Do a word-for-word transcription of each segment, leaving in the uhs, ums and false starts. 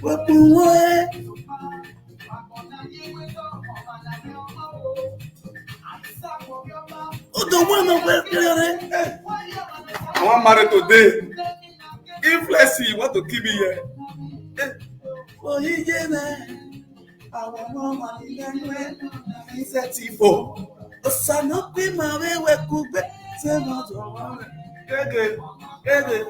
Wekunwe. Odo mwana wekunwe. I wan marry today. If let's see, you want to kill me here. Eh. Oh, yeah, man. Our mama, you know, we set it for. Osanokwe ma we we kugbe. Say no to one. Gege, gege,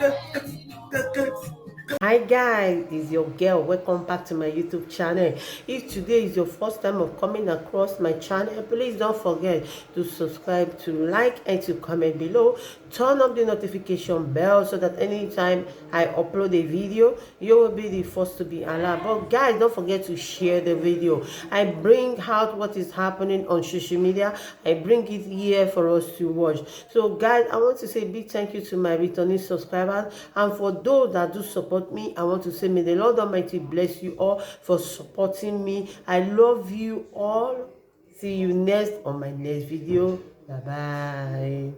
gege, gege. Hi guys, it's your girl. Welcome back to my YouTube channel. If today is your first time of coming across my channel, please don't forget to subscribe, to like, and to comment below. Turn on the notification bell so that anytime I upload a video, you will be the first to be alerted. But guys, don't forget to share the video. I bring out what is happening on social media. I bring it here for us to watch. So guys, I want to say a big thank you to my returning subscribers. And for those that do support me, I want to say may the Lord Almighty bless you all for supporting me. I love you all. See you next on my next video. Bye bye.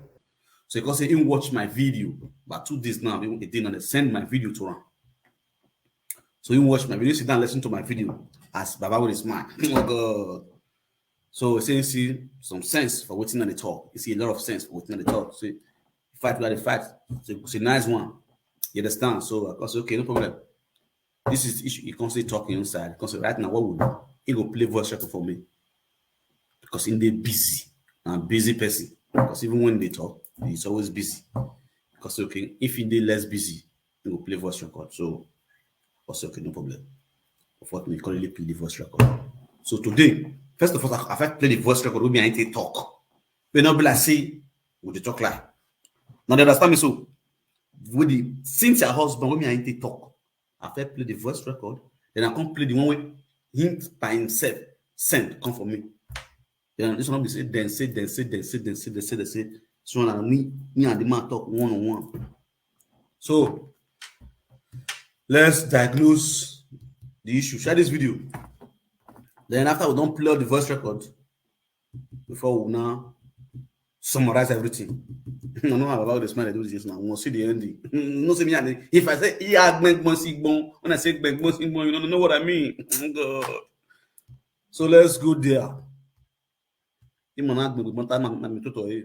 So he come say he watch my video. But two days now, he didn't send my video to him. So he watch my video, sit down, listen to my video. As Baba with his mind. Oh God. So he say he see some sense for wetin I dey talk. He see a lot of sense for wetin I dey talk. So fight like the fight. So it's a nice one. You understand? So I say, okay, no problem. This is the issue. He come say talking inside. He come say right now, what would he go play voice record for me? Because he dey busy. I'm a busy person. Because even when they talk, he's always busy. Because okay, if he dey less busy, he go play voice record. So I say okay, no problem. Unfortunately, he currently play the voice record. So today, first of all, I, I first play the voice record with me and he talk. We not be like say we dey talk like. Now they understand me so. With the since your husband with me and he talk, I first play the voice record. Then I come play the one way him by himself send come for me. You know, this one be say then say then say then say then say then say then say. So now me me and the man talk one on one. So let's diagnose the issue. Share this video. Then after we don't play out the voice record, before we now summarize everything. I know how about this man do this now. We will see the ending. No see me and if I say he had gbengbo sigbon, when I say gbengbo sigbon, you don't know what I mean. God. So let's go there. Him and gbengbo ta na na mi to to eh.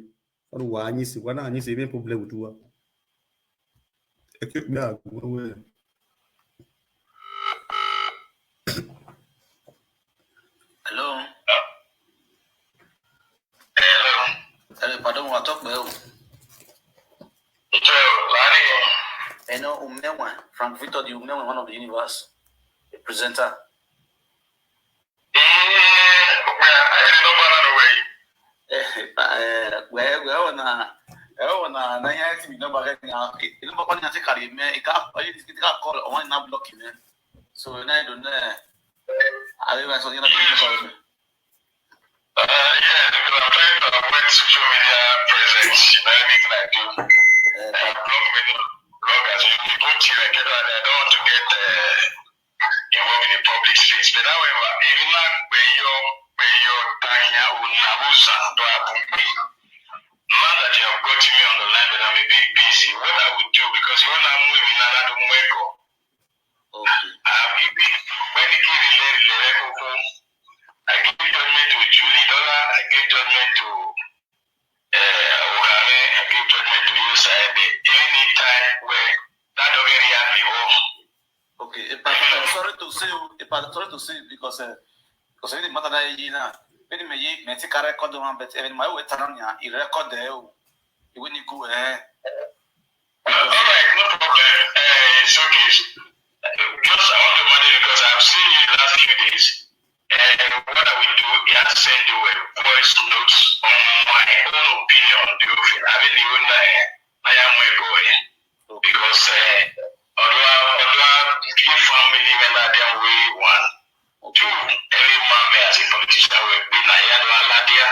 What wa anyi si, wa na anyi si me problem with wa. Ekepe me agbo we. Hello. Hello. Hello, pardon, I talk well. Hello, Umewa, Frank Victor, the Umewa, one of the universe, the presenter. Eh, well, I don't know what way. Eh, eh, well, well, na, eh, na, na, ya ti mi number right now. Eh, number one, I take carry me. It can't, it can't call. I want to block him. So now I don't know. I don't know. So you know. Uh, yeah, because I'm trying to avoid social media presence in anything I do. I block many bloggers. You people till I get out there. I don't want to get uh, involved in the public space. But however, if not, when you're, when you're Tanya Unabusa, do I put me? Now that you have got me on the line, but I'm a bit busy. What I would do, because you know I'm moving now, I don't wake up. Okay. I have given when he gave the lady Lerekoko, I gave judgment to Julie Dollar, I gave judgment to uh, Okame, I gave judgment to you, sir. Any time where that don't get react before. Okay, eh, but, uh, sorry to say, eh, but sorry to say because uh, because any matter that you know, when me ye me take a record on, but even my way turn on ya, he record there, oh, he when you go eh. All right, no problem. Uh, it's okay. Just I want to manage because I've seen you the last few days. And what I will do, he has sent you a voice note on my own opinion on the whole thing. I really wonder, eh, I am a boy. Because, eh, although, although the family member, they are way one. Two, every man may as a politician will be Nayado Aladia.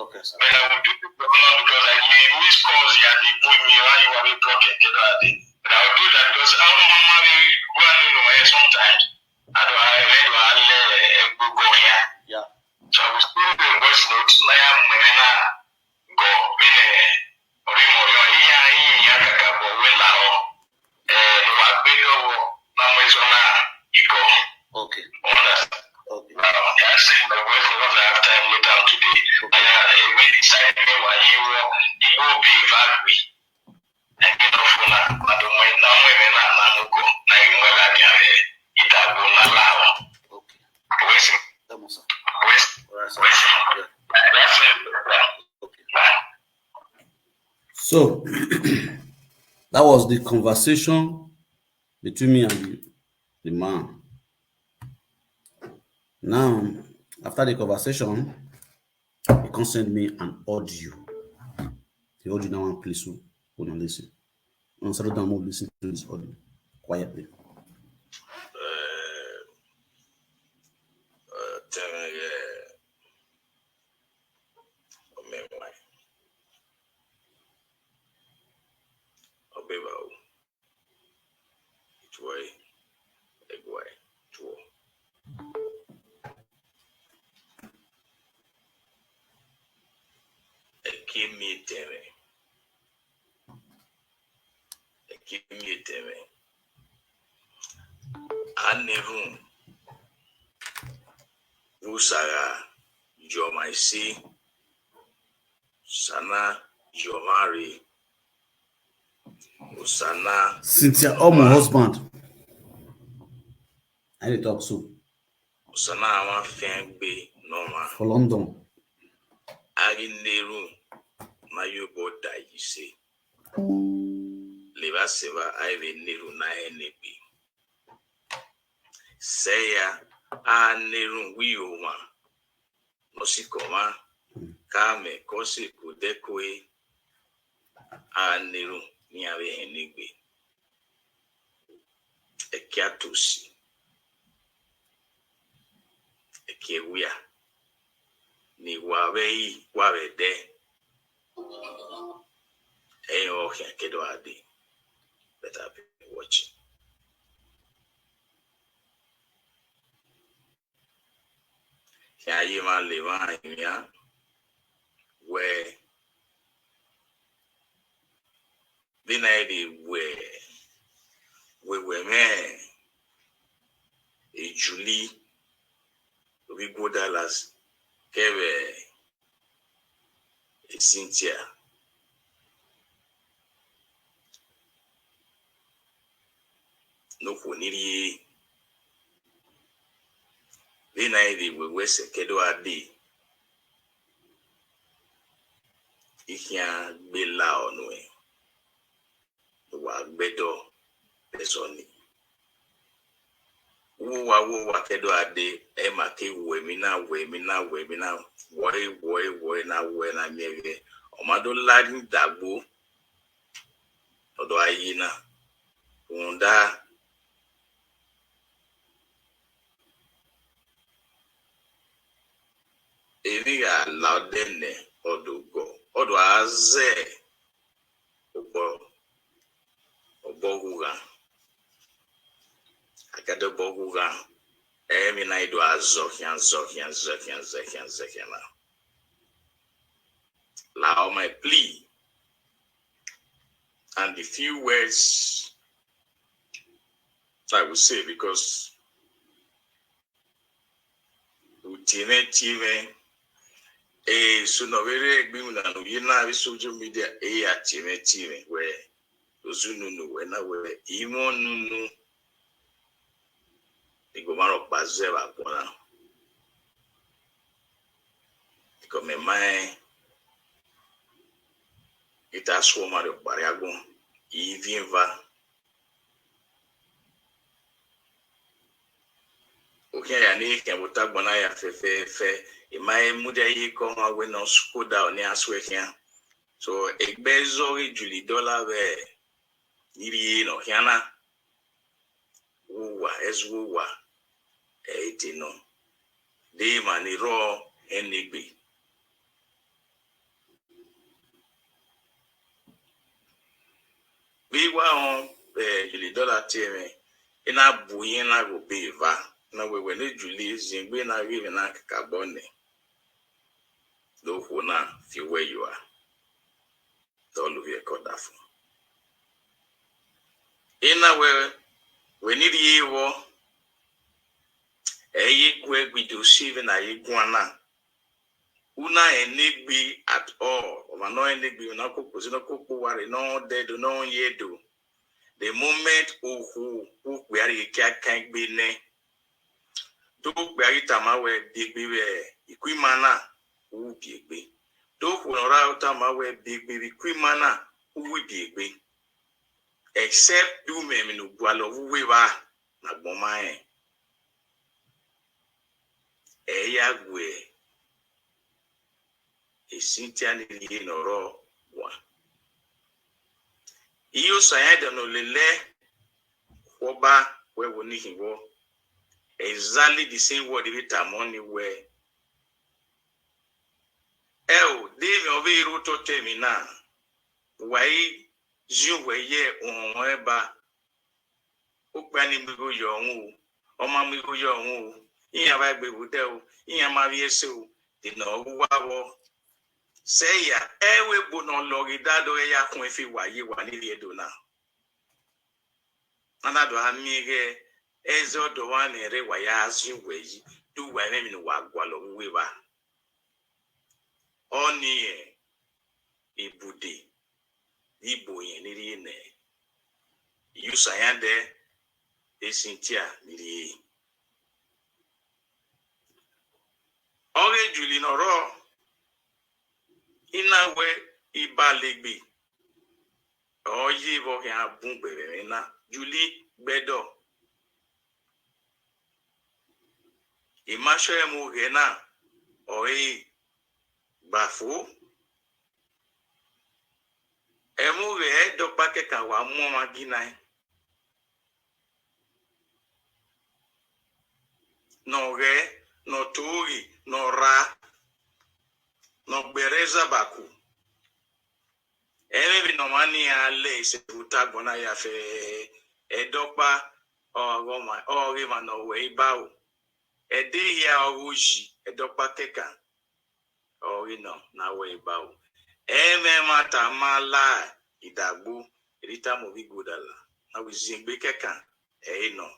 Okay, sir. But I will do it for now because I may miss calls, he has been putting me around, you have been blocking, you know, I think. But I will do that because I don't normally go and, you know, eh, sometimes. I don't, I read, I let, eh, go, go here. Yeah. So I will still do a voice note, na ya mwenye na go, mine, ori mo yo, iya, iya, kaka, bo, we la, o. Eh, no, I pay go, na mo iso na, So that was the conversation between me and the, the man. Now, after the conversation, he can send me an audio. The audio now, please, so we can listen. And settle down, we'll listen to this audio quietly. Uh, uh, tell me, yeah. Oh, man, why? Oh, baby, oh. Etsɔe, egɔe, tsɔ. Eke mi tɛmɛ. Eke mi tɛmɛ. Anevu. Usara, jɔmaisi. Sana, jɔmari. Usana. Cynthia Omo husband. I dey talk so. Usana, I wan find be normal. For London. Ari neru na you go die, you say. Leva seva, I be neru na enegbe. Seya, a neru wi o wan. Nosi koma, kame, kose, kudekwe, a neru, ni ave enegbe. Eke atusi. Eke wia. Ni wave i, wave de. Eyo, okay, kedo adi. Better be watching. Kí ayé má lè máa yàn wẹ́. Bí náà yẹ di wẹ́, wẹ́ wẹ́ mẹ́. Ejuli, obi go Dallas, kẹ́wẹ́, e Cynthia. No ko niri ye. Bí náà yẹ di wẹ́ wẹ́ sẹ̀kẹ́dọ̀ adé. Ìhìá gbé la ọ̀nù ẹ̀. Wà gbẹ́dọ̀ ẹ̀sọ́ ni. Wo wa, wo wa kẹ́dọ̀ adé, ẹ má ké wẹ̀ mí náà, wẹ̀ mí náà, wẹ̀ mí náà, wọ́ẹ́, wọ́ẹ́, wọ́ẹ́ náà, wọ́ẹ́ náà, mi ẹ̀ wẹ̀. Ọ̀ma dó lárí dàgbò, ọ̀dọ̀ ayé náà. Òun dá. Èmi yà là ọ́ dẹ́nẹ̀, ọ̀dọ̀ gọ̀, ọ̀dọ̀ azẹ́. Ogbó, ogbó guga. Akadé ogbó guga. Emi na ido azọhia, zọhia, zọhia, zọhia, zọhia na. Allow my plea. And the few words I will say, because Utieme, tieme. Eh, so no vere gbimu na no yena vi social media, eh, atieme, tieme. We, ozu nunu, we na we, imo nunu. Igo maro kpaze va kpona. Igo me mae. Ita suo mari okpari agun. Ivi va. Okia ya ni ken bota gbona ya fe, fe, fe. Ima e mude yi ko ma we no skoda oni aswe kia. So, egbe zo ri Julie Dollar ve. Iri no kiana. Uwa, es uwa. E iti no. De ma ni ro enigbi. Bí wá hàn, eh, Julie Dollar tieme. Ina bu yẹn na go bí va. Na wewe ni Julie zingbe na give na kakabone. Do hona fi where you are. Dolu vie kodafu. Ina we, we ni ri wo. Eyi kwe gbidu sive na yi guana. Una enigbi at all. Oma no enigbi, una kuku, sino kuku wari, no dedo, no yedo. The moment uhu, ukwe ari kia kan gbe ne. Do ukwe ari tama we bigbi we, ikwimana, u bigbi. Do uhu nora tama we bigbi, ikwimana, uwe bi egbe. Except do me mi no gwalo uwe ba na gboma e. E ya gwe. E Cynthia ni ye no ro wa. Iyo saya da no lele. Wo ba we wo ni hin wo. Exactly the same word we ta mo ni we. E o, de mi o ve ru to te mi na. Wa yi ju we ye o e ba. O pe ni mi go yo won o. O ma mi go yo won o. Iyan ba gbe bu de o. Iyan ma vi ese o. De no ru wa wo. Se ya, e we gbo no lo ri da do e ya kun e fi wa ye wa ni ri edo na. Ana do a mi re, e zo do wa ni re wa ya si we yi. Du wa me mi no wa gwa lo we ba. Oni e, ibude. Igbo yen ni ri ne. Yusa yan de, e Cynthia ni ri. Ore Julie no ro, ina we iba legbe. Oye vo ke abun gbere na. Julie gbedo. Imasho emu ghe na. Oi, gbafo. Emu ghe e dokpa keka wa mu ma gina e. No ghe, no tori, no ra, no gbereza baku. Eme bi no mani ale se buta gbona ya fe e dokpa o go ma o ghe ma no we iba o. E de ya o ji e dokpa keka. O ghe no na we iba o. Eme mata mala idagbo rita mo bi godala. Na we zingbe keka e no.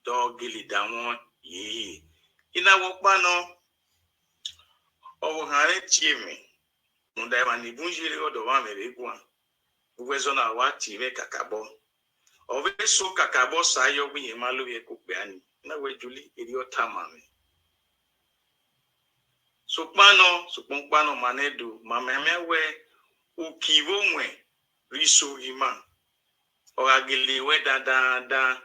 Do gili da won yi. Ina wo pa no. O wo han re tie mi. Mo da ma ni bun jire odo wa me be gwan. Bu we zo na wa ti me kakabo. O ve so kakabo sa yo gbi yen ma lo ye ko pe ani. Na we Julie eri o ta ma mi. Sukpano, sukpano ma ne do, ma me me we u ki vo nwe ri so gi ma. O ga gele we da da da.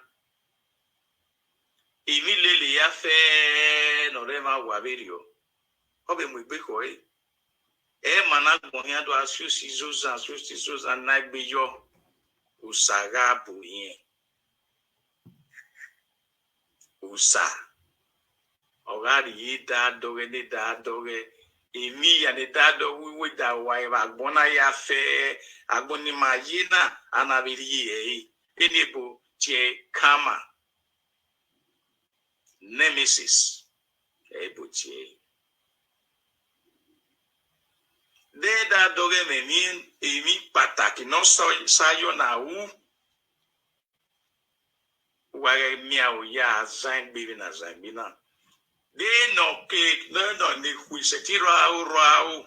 Ivi lele ya fe no re ma wa ve ri o. O be mu igbe ko e. E ma na gbon yan do a su si zo zan, su si zo zan na gbe yo. U sa ga bu yen. U sa. O ga ri yi da do ghe ne da do ghe. Emi ya ne da do wi we da wa e va gbona ya fe. Agbon ni ma ye na, ana bi ri e. Eni bo tie karma. Nemesis. E bo tie. De da do ghe me mi, emi pataki no so sa yo na u. Wa ghe mi a o ya zan gbe na zan gbe na. De no ke, no, no, ni hui se ti ro a o, ro a o.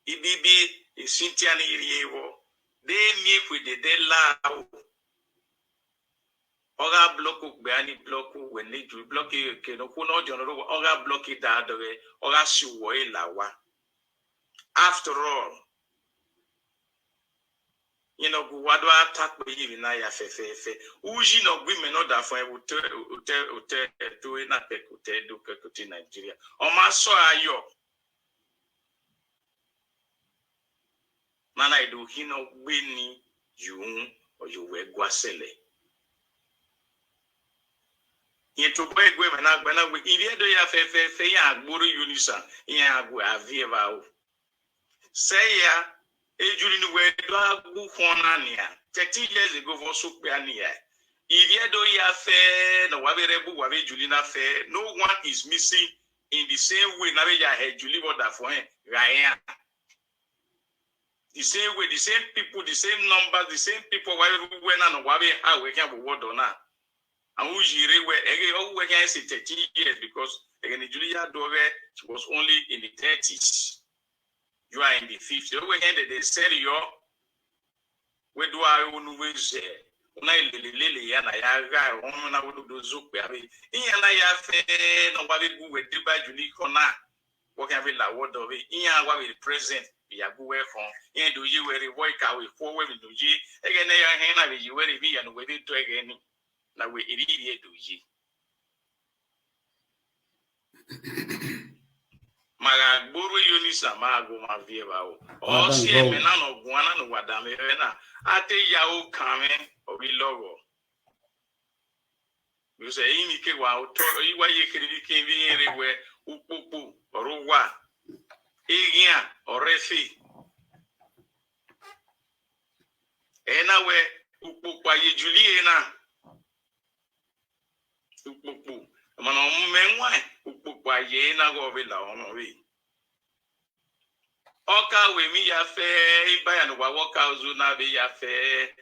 Ibibi, e Cynthia ni ri e wo. De mi hui de, de la o. O ga block gbe ani block we ni ju block ke no ku no jo no ro, o ga block da do ghe, o ga si wo e la wa. After all, you know, gu wa do attack pe yi na ya fe fe fe. Uji no gbi me no da fun e, ute, ute, ute, to e na pe kute do ke kuti Nigeria. O ma so ayo. Nana ido hino gbe ni yu un, o yu we gwa sele. Yen to bo egwe me na gbe na gbe. Ivi edo ya fe fe fe ya agboro unisa, ya agwe avie va o. Se ya, e Julie ni we do agbu hona ni ya. Thirteen years ago vo so pe ani ya. Ivi edo ya fe, no wa be rebu, wa be Julie na fe. No one is missing in the same way na be ya he Julie wo da fo en, ra ya. The same way, the same people, the same numbers, the same people. Why we na no wa be ha we kan wo do na. And who jire we, ege o we kan say thirteen years because ege ni Julie ya do we, she was only in the thirties. You are in the fifties. We kan de de seri yo. We do a unu we ze. Una ilele lele ya na ya ga, o na wo do zo pe abi. Iya na ya fe no wa be gu we de ba Julie ko na. Wo kan be la wo do be. Iya wa be present. ya gu we kon. Yen do ye we re wo ka we fo we mi do ye. Ege ne ya hen na be ye we re mi ya no we de to ege ni. Na we eri ye do ye. Maga gboro yo ni sa ma go ma vie ba o. O si e me na no guana no wa da me na. Ate ya o kan me o bi logo. Because e ni ke wa o to i wa ye kiri ke bi ere we ukpokpo oru wa. Egia orefi. Ena we ukpokpo aye juli ena. Ukpokpo. Mana omu me nwa ukpokpo aye ena go be la ono we. Oka we mi ya fe iba ya no wa woka ozu na be ya fe.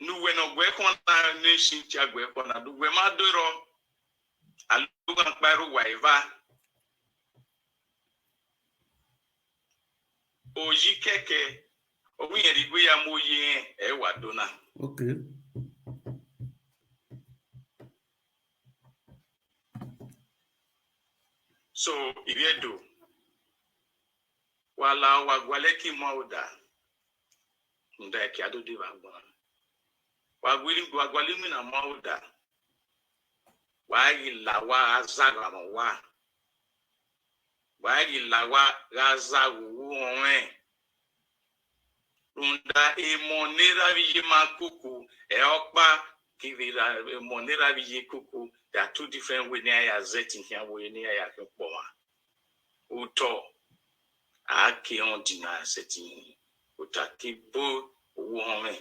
Nu we no gwe ko na ne shin cha gwe ko na du we ma doro. Aluga kparu wa iva. Oji keke. Owi yeri gwe ya mo ye e wa dona. Okay. So, ibe do. Wala wa gwale ki mauda. Nda ki ado di wa gwa. Wa gwili wa gwali mi na mauda. Wa yi la wa azaga no wa. Wa yi la wa gaza wu onwe. Runda e mo nera vi ye ma kuku e okpa ki vi ra e mo nera vi ye kuku. There are two different way ni aya zeti here wo ni aya ke po wa. Uto a ke on di na seti uta ki bo wo me.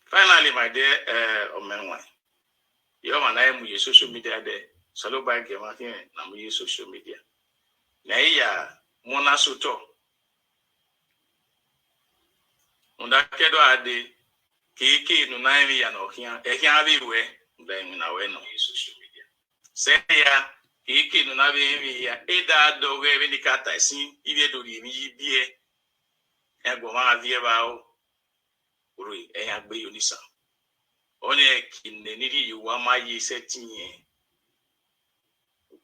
Finally, my dear uh, Omenwa, you are na mu social media de salo ba ge ma fi na mu social media. Na iya mona suto. Unda kedo ade kiki nu na emi ya no hian e hian bi we nda emi na we no social media. Se ya kiki nu na bi emi ya e da do we bi ni kata si ibe do ri mi yi bie. E go ma vie ba o. Uri e ya gbe yo ni sa. One ki ne ni ri yo wa ma ye se ti yen.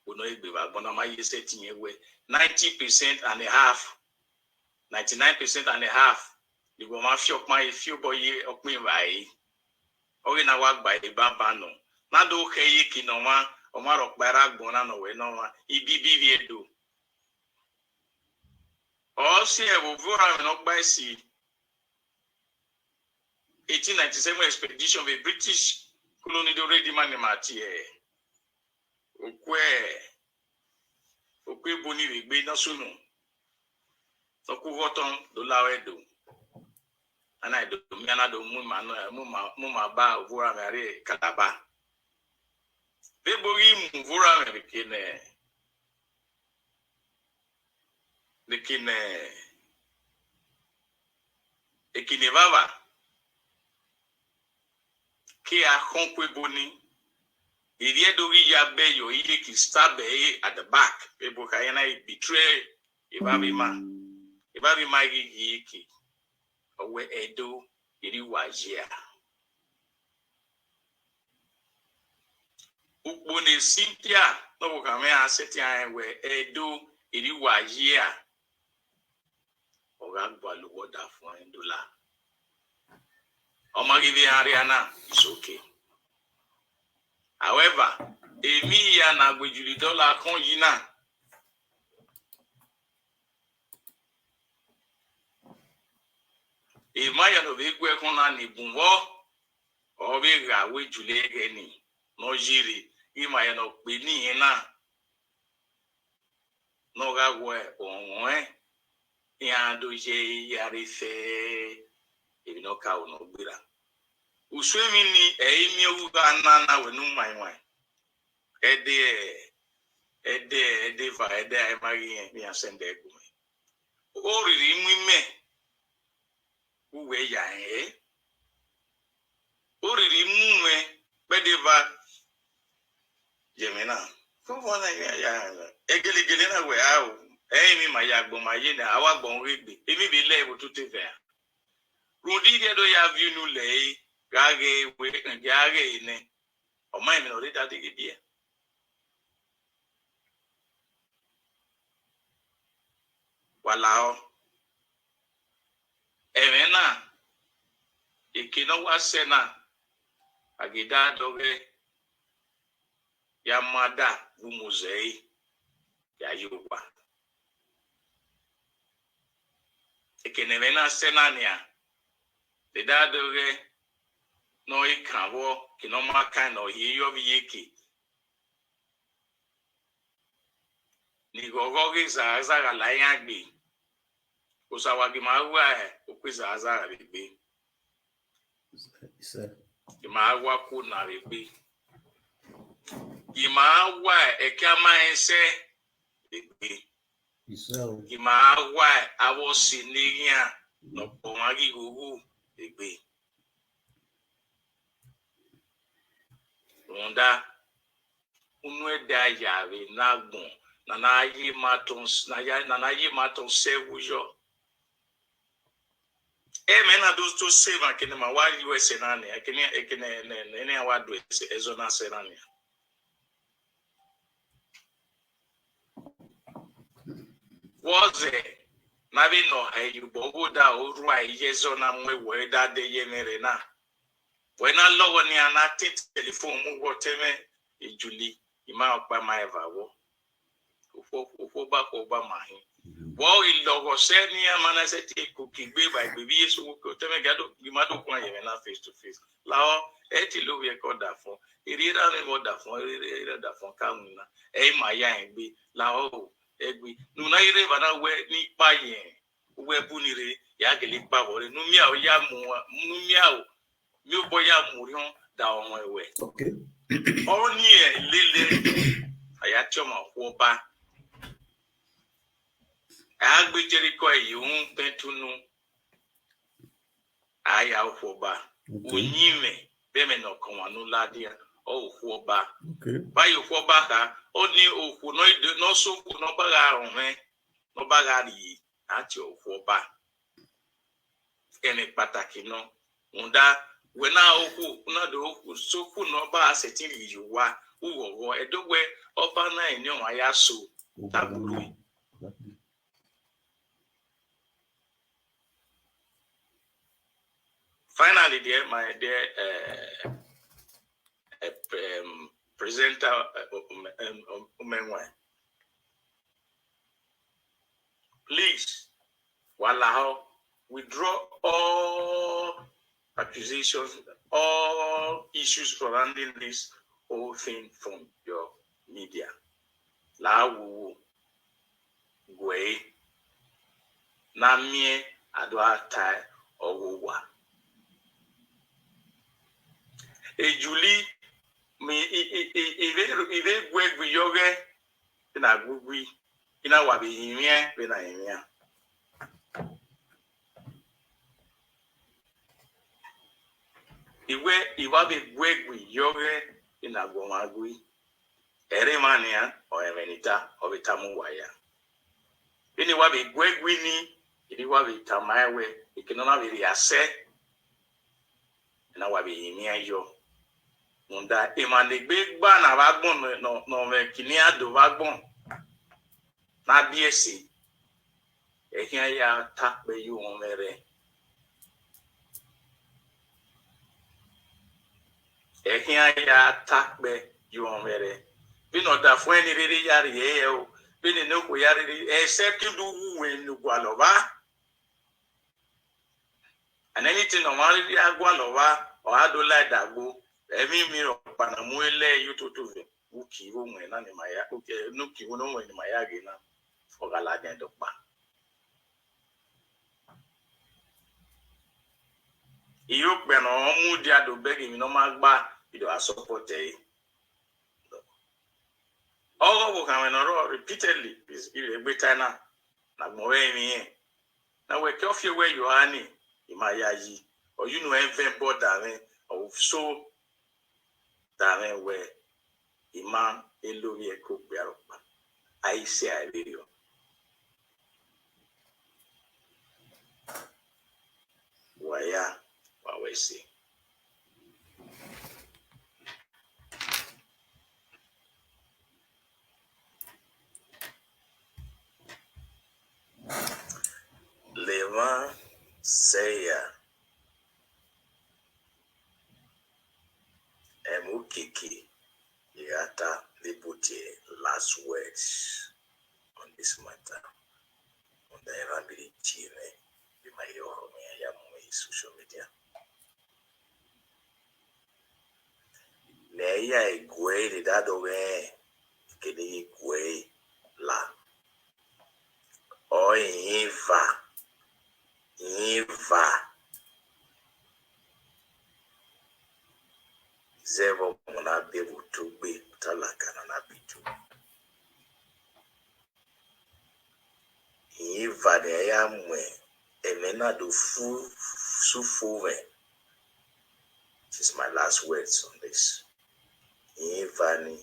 Ono egbe ba gbona ma ye se ti yen we ninety percent and a half. Ninety-nine percent and a half. Ni go ma fi okpa e fi obo ye okpin ba e. Oge na wa gba e ba ba no. Na do ke ye ki no ma o ma ro pa ra gbona no we no ma. Ibi bi vi edo. O si e wo vo ha no gba si. Eighteen ninety-seven expedition be British colony do ready man ma ti e. Okwe okwe boni we gbe na sunu. Oku goton do la we do. Ana do mi ana do mu ma no mu ma mu ma ba vura me are kalaba. Be bo yi mu vura me ke ne. Lekin eh, ekine vava ke a hon kwe boni. Iri edo ri ya be yo ile ki stab e at the back. Ebo ka yana e betray e ba bi ma e ba bi ma ri yi ki owe edo iri wa jia. Ukpone Cynthia no bo kame a seti a we edo iri wa jia. Oga gbalu woda fun endola. Oma give Ariana, it's okay. However, emi ya na gbejuli dollar kan yi na. Ema ya no be gwe kan na ni bunwo. O be ga we jule ge ni. No jiri. Ima ya no pe ni na. No ga we onwe. Ya do je ya re fe. Ebi no ka o no gbira. Uswe mi ni e mi u ga na na we nu mai mai. Ede ede ede va ede ai magi mi asende gume. O riri mu ime. Uwe ya e. O riri mu me pede va. Yemena. Ko vona ya ya. Egelegele na we a o. E mi ma ya gbo ma ye na awa gbo rigbe. Emi bi le wo tute ve. Rundi ge do ya vi nu le. Ga ge we ga ge ne. Ọ ma ẹmwẹ ne ọ rre da deghẹ ibiẹ. Wa lahọ. Ẹmwẹ na, eke ne ọ wa sẹ na, a ghi da dọghẹ ya ma da vbe umuzẹ ẹre ya ye owa. Eke ne ẹmwẹ na sẹ na nian, de da dọghẹ ne ọ i kan vwọ, ke ne ọ ma kan ne ọ hiẹ yọ vbe iyeke. Ne ighọghọ ghe zagha zagha la iran gbe. Osa wa ghi ma ghwa okue zagha zagha vbe egbe. Ghi ma ghwa ku na vbe egbe. Ghi ma ghwa ẹki ama ẹsẹ vbe egbe. Ghi ma ghwa avbe ọse ne eghian ne ọkpọ mwa ghi ghogho vbe egbe. Rhunmwuda unu ẹdẹ a ya vbe ne agbọn, na na ye ma tọn, na ya, na na ye ma tọn sẹ vbe uyọ. Ẹmwẹ na do to se emwa kene ma wa ye ẹsẹ na nian, kene, kene, ne, ne, ne a wa do ẹsẹ, ẹzọ na sẹ na nian. Vwọ zẹ na vbe nọ ha eyubọ, vbo da orua iye ẹzọ na mu ẹwọ da de ye ẹmwẹ rẹ na. Wẹ na lọghọ nian na te telefon mu wọ te mwẹ, Ejuli, ima ọkpa ma eva vwọ. Okhuo, okhuo ba, okhuo ba ma hin. Vwọ ghi lọghọ sẹ ne iran ma na sẹtin ku kugbe vbe egbe vbe Jesu vwo ke otọ mwẹ, gha do, ghi ma do kuan ye mwẹ na face to face. Lahọ, ẹ te lovbiẹ kọ da fọn. Erriẹ erha mwẹ vwọ da fọn, erriẹ erha da fọn ka winna. Ẹ i ma ya rẹn egbe. Lahọ o, ẹgbe. Ne u na rre eva na wẹ ne ikpa ye rẹn. Uwẹ bun ni rre, ya gele ikpa vwọ rre. Ne u miao ya mu, ne u miao, miobọ ya mu orhiọn da ọmwa ẹwẹ. Okay. Ọni ẹ lele, a ya tie ọmwa okhuo ọba. A gbe Jerikọ ẹre ye unu bẹntunu. A ya okhuo ọba. Okay. Uyinmwẹ vbe ẹmwẹ ne ọ kọmwa ne u la dia, ọ okhuo ọba. Okay. Ba ye okhuo ọba kha, ọ ni okhuo ne ọ i de, ne ọ sẹ okhuo ne ọ ba gha rọnmwẹ, ne ọ ba gha rhie, a tie okhuo ọba. Ẹmwẹ kpataki nọ. Rhunmwuda, wẹ na okhuo, u na do okhuo, sẹ okhuo ne ọ ba sẹtin rhie ye owa, ughọghọ, ẹdẹ wẹ ọba na eni ọmwa ya so, ta kpurhu. Finally, dear, my dear, uh, uh, um, presenter, uh, um, um, um, Umenwe, please, wa lahọ, withdraw all accusations, all issues surrounding this whole thing from your media. La wowo guẹ, na miẹn a do a ta ọghe owa. Ejuli, mi, i, i, i, i vbe, i vbe gu ẹgbe yọ ghẹ, na gu gui, i na wa vbe rinmwian vbe na rinmwian. Iwẹ, i wa vbe gu ẹgbe yọ ghẹ, i na gu ọmwa gui. Ẹre emwa nian, ọ ẹmwẹ ne I ta, ọ vbe tama uwa ya. Vbene wa vbe gu ẹgui ni, eni wa vbe tama ẹwẹ, eke ne ọ na vbe rhia sẹ, ena wa vbe rinmwian yọ. Rhunmwuda emwa ne egbe gba na vbe agbọn, nọ, nọ, nọ mwẹ kini a do vbe agbọn, na biẹ ẹse, ẹ khian ya ta kpẹ ye uwọnmwẹ rẹ. Ẹ khian ya ta kpẹ ye uwọnmwẹ rẹ. Vbene ọ da fuẹn ni rere ya rhie hẹ o, vbene ne okhuo ya rere, ẹsẹ ke u do wu uwẹ ne u gualọ vba. And anything ne ọmwa rhirhi a gualọ vba, ọ ra do la ẹdagbo, ẹmwẹ imwi rẹ ọkpa na mu ele ye otuotu vẹ, uki igho wẹn na ni ma ya, uki, ne uki igho ne ọ wẹn ni ma ya ghe na, ọ gha ladian ẹdẹ ọkpa. Iyokpẹ ne ọ mudia do bẹghe emwi ne ọ ma gba, I do a support ẹre. Ọghe ọvbokhan mwẹ ne ọ rrọọ repeatedly, is, egbe ta na, na gbọn vwẹ emwi irẹn. Na wẹ ke ọ fi owẹ ye oha ni, I ma ya yi. Ọ ye unu ẹnvẹn bọ da mwẹ, ọ so da mwẹ wẹ, I ma e lovbiẹ ke okpia rọkpa. A i sẹ a i vwerriọ. Wa ya, wa wẹ ẹse. Seya, M U K K, Igata, Libutie, last words on this matter. On the Rambiri Chile, the Mayor, social media. Ne ya igwe de dado we, kini igwe la. O inva, inva. Zevo mona bebu tugbe talaka na na bitu. Inva de ya mwe, emena do fu, su fu we. This is my last words on this. Inva ni,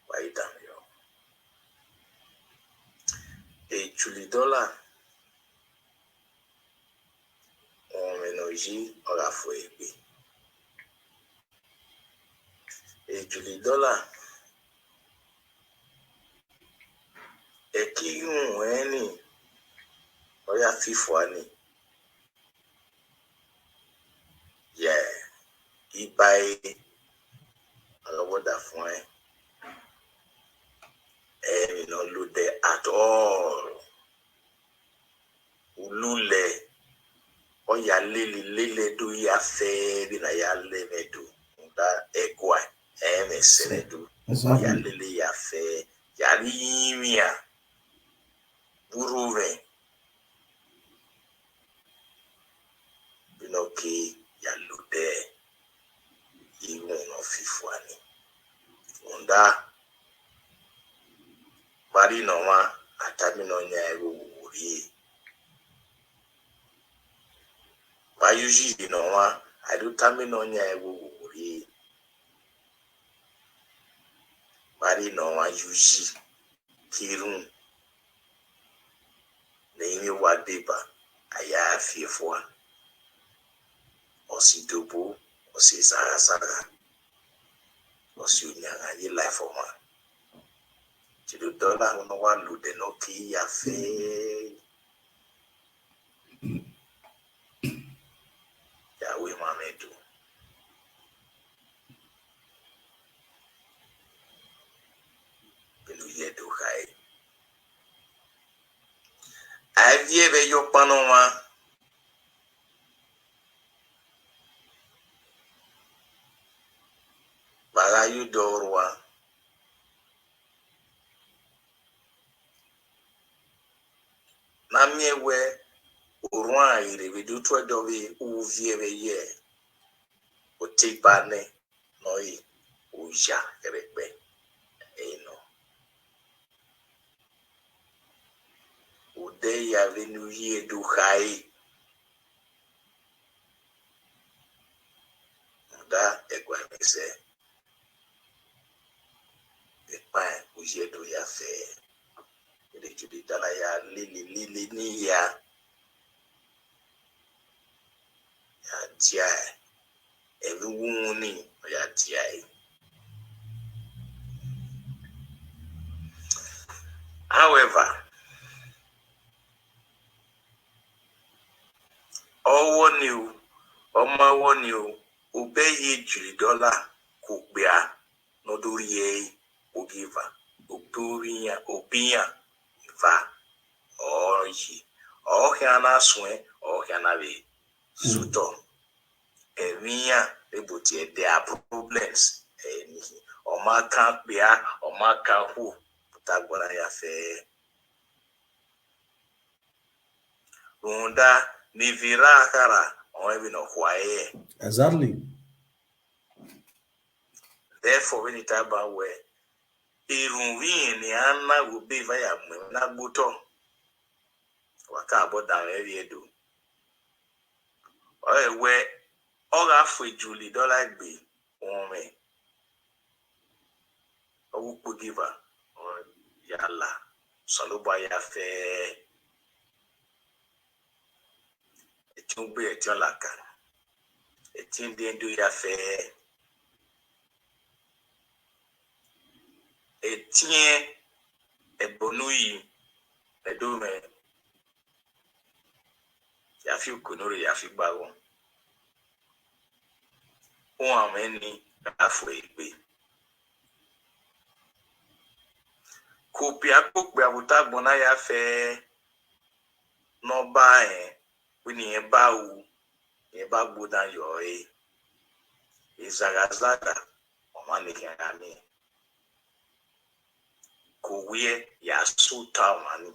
why you down yo? E Julie Dollar, on menoji, oga fo egbe. E Julie Dollar, e ki yun weni, oya fifo ani. Yeah, ibai, alobo da fun e. E mi no lu de at all. Ulule, oya lele lele do ya fe, bi na ya le me do. Da egwa, e me sene do. Exactly. Oya lele ya fe, ya ri imia. Buruve. Binoki ya lude. Imu no fifwani. Unda. Bari no ma, atami no nya ego wuri. Ba yuji di no ma, adu tami no nya ego wuri. Bari no ma yuji kirun. Na imi wa deba, aya afie fua. Osi dobo, osi zaga zaga. Osi unyanga ye life oma. Julie Dollar no wa lude no ki ya fe. Ya we ma me do. Binu ye do kai. Ai vie be yo pano ma. Baga yu dorwa. Na mie we orwa ire be du twe do be u vie be ye. O te bane no i u ya ere pe. E no. U de ya ve nu ye du kai. Da egwa mi se. E pa u ye du ya fe. Ele ju di dala ya lili lili ni ya. Ya dia e. Every woman ni ya dia e. However, owo ni o, ọmọ owo ni o, o be ye Julie Dollar ko gbe a, no do ri e, o give a, o be ori ya, o bi ya, va, o yi, o hia na sue, o hia na ve, suto. Evinya, ebuti, there are problems. Eni, oma kan pia, oma kan hu, puta gbona ya fe. Unda, ni vira kara, on evi no kwae. Exactly. Therefore, when it about where, irun vi ni ana will be via mwe na gbuto. Waka abo da we vi edu. Oye we, oga fue Julie Dollar gbe, on me. Ogu po give her, on yala. Saloba ya fe. Etin gbe, etin laka. Etin den do ya fe. Etin ebonu yi. Edo me. Yafi ukunuri, yafi bawo. Uameni afo igbe. Kupia kukpe abuta gbona ya fe no ba eh. Wini e ba u, e ba gbodan yo e. Izagazaga, omani ke ami. Kuwie ya suta omani.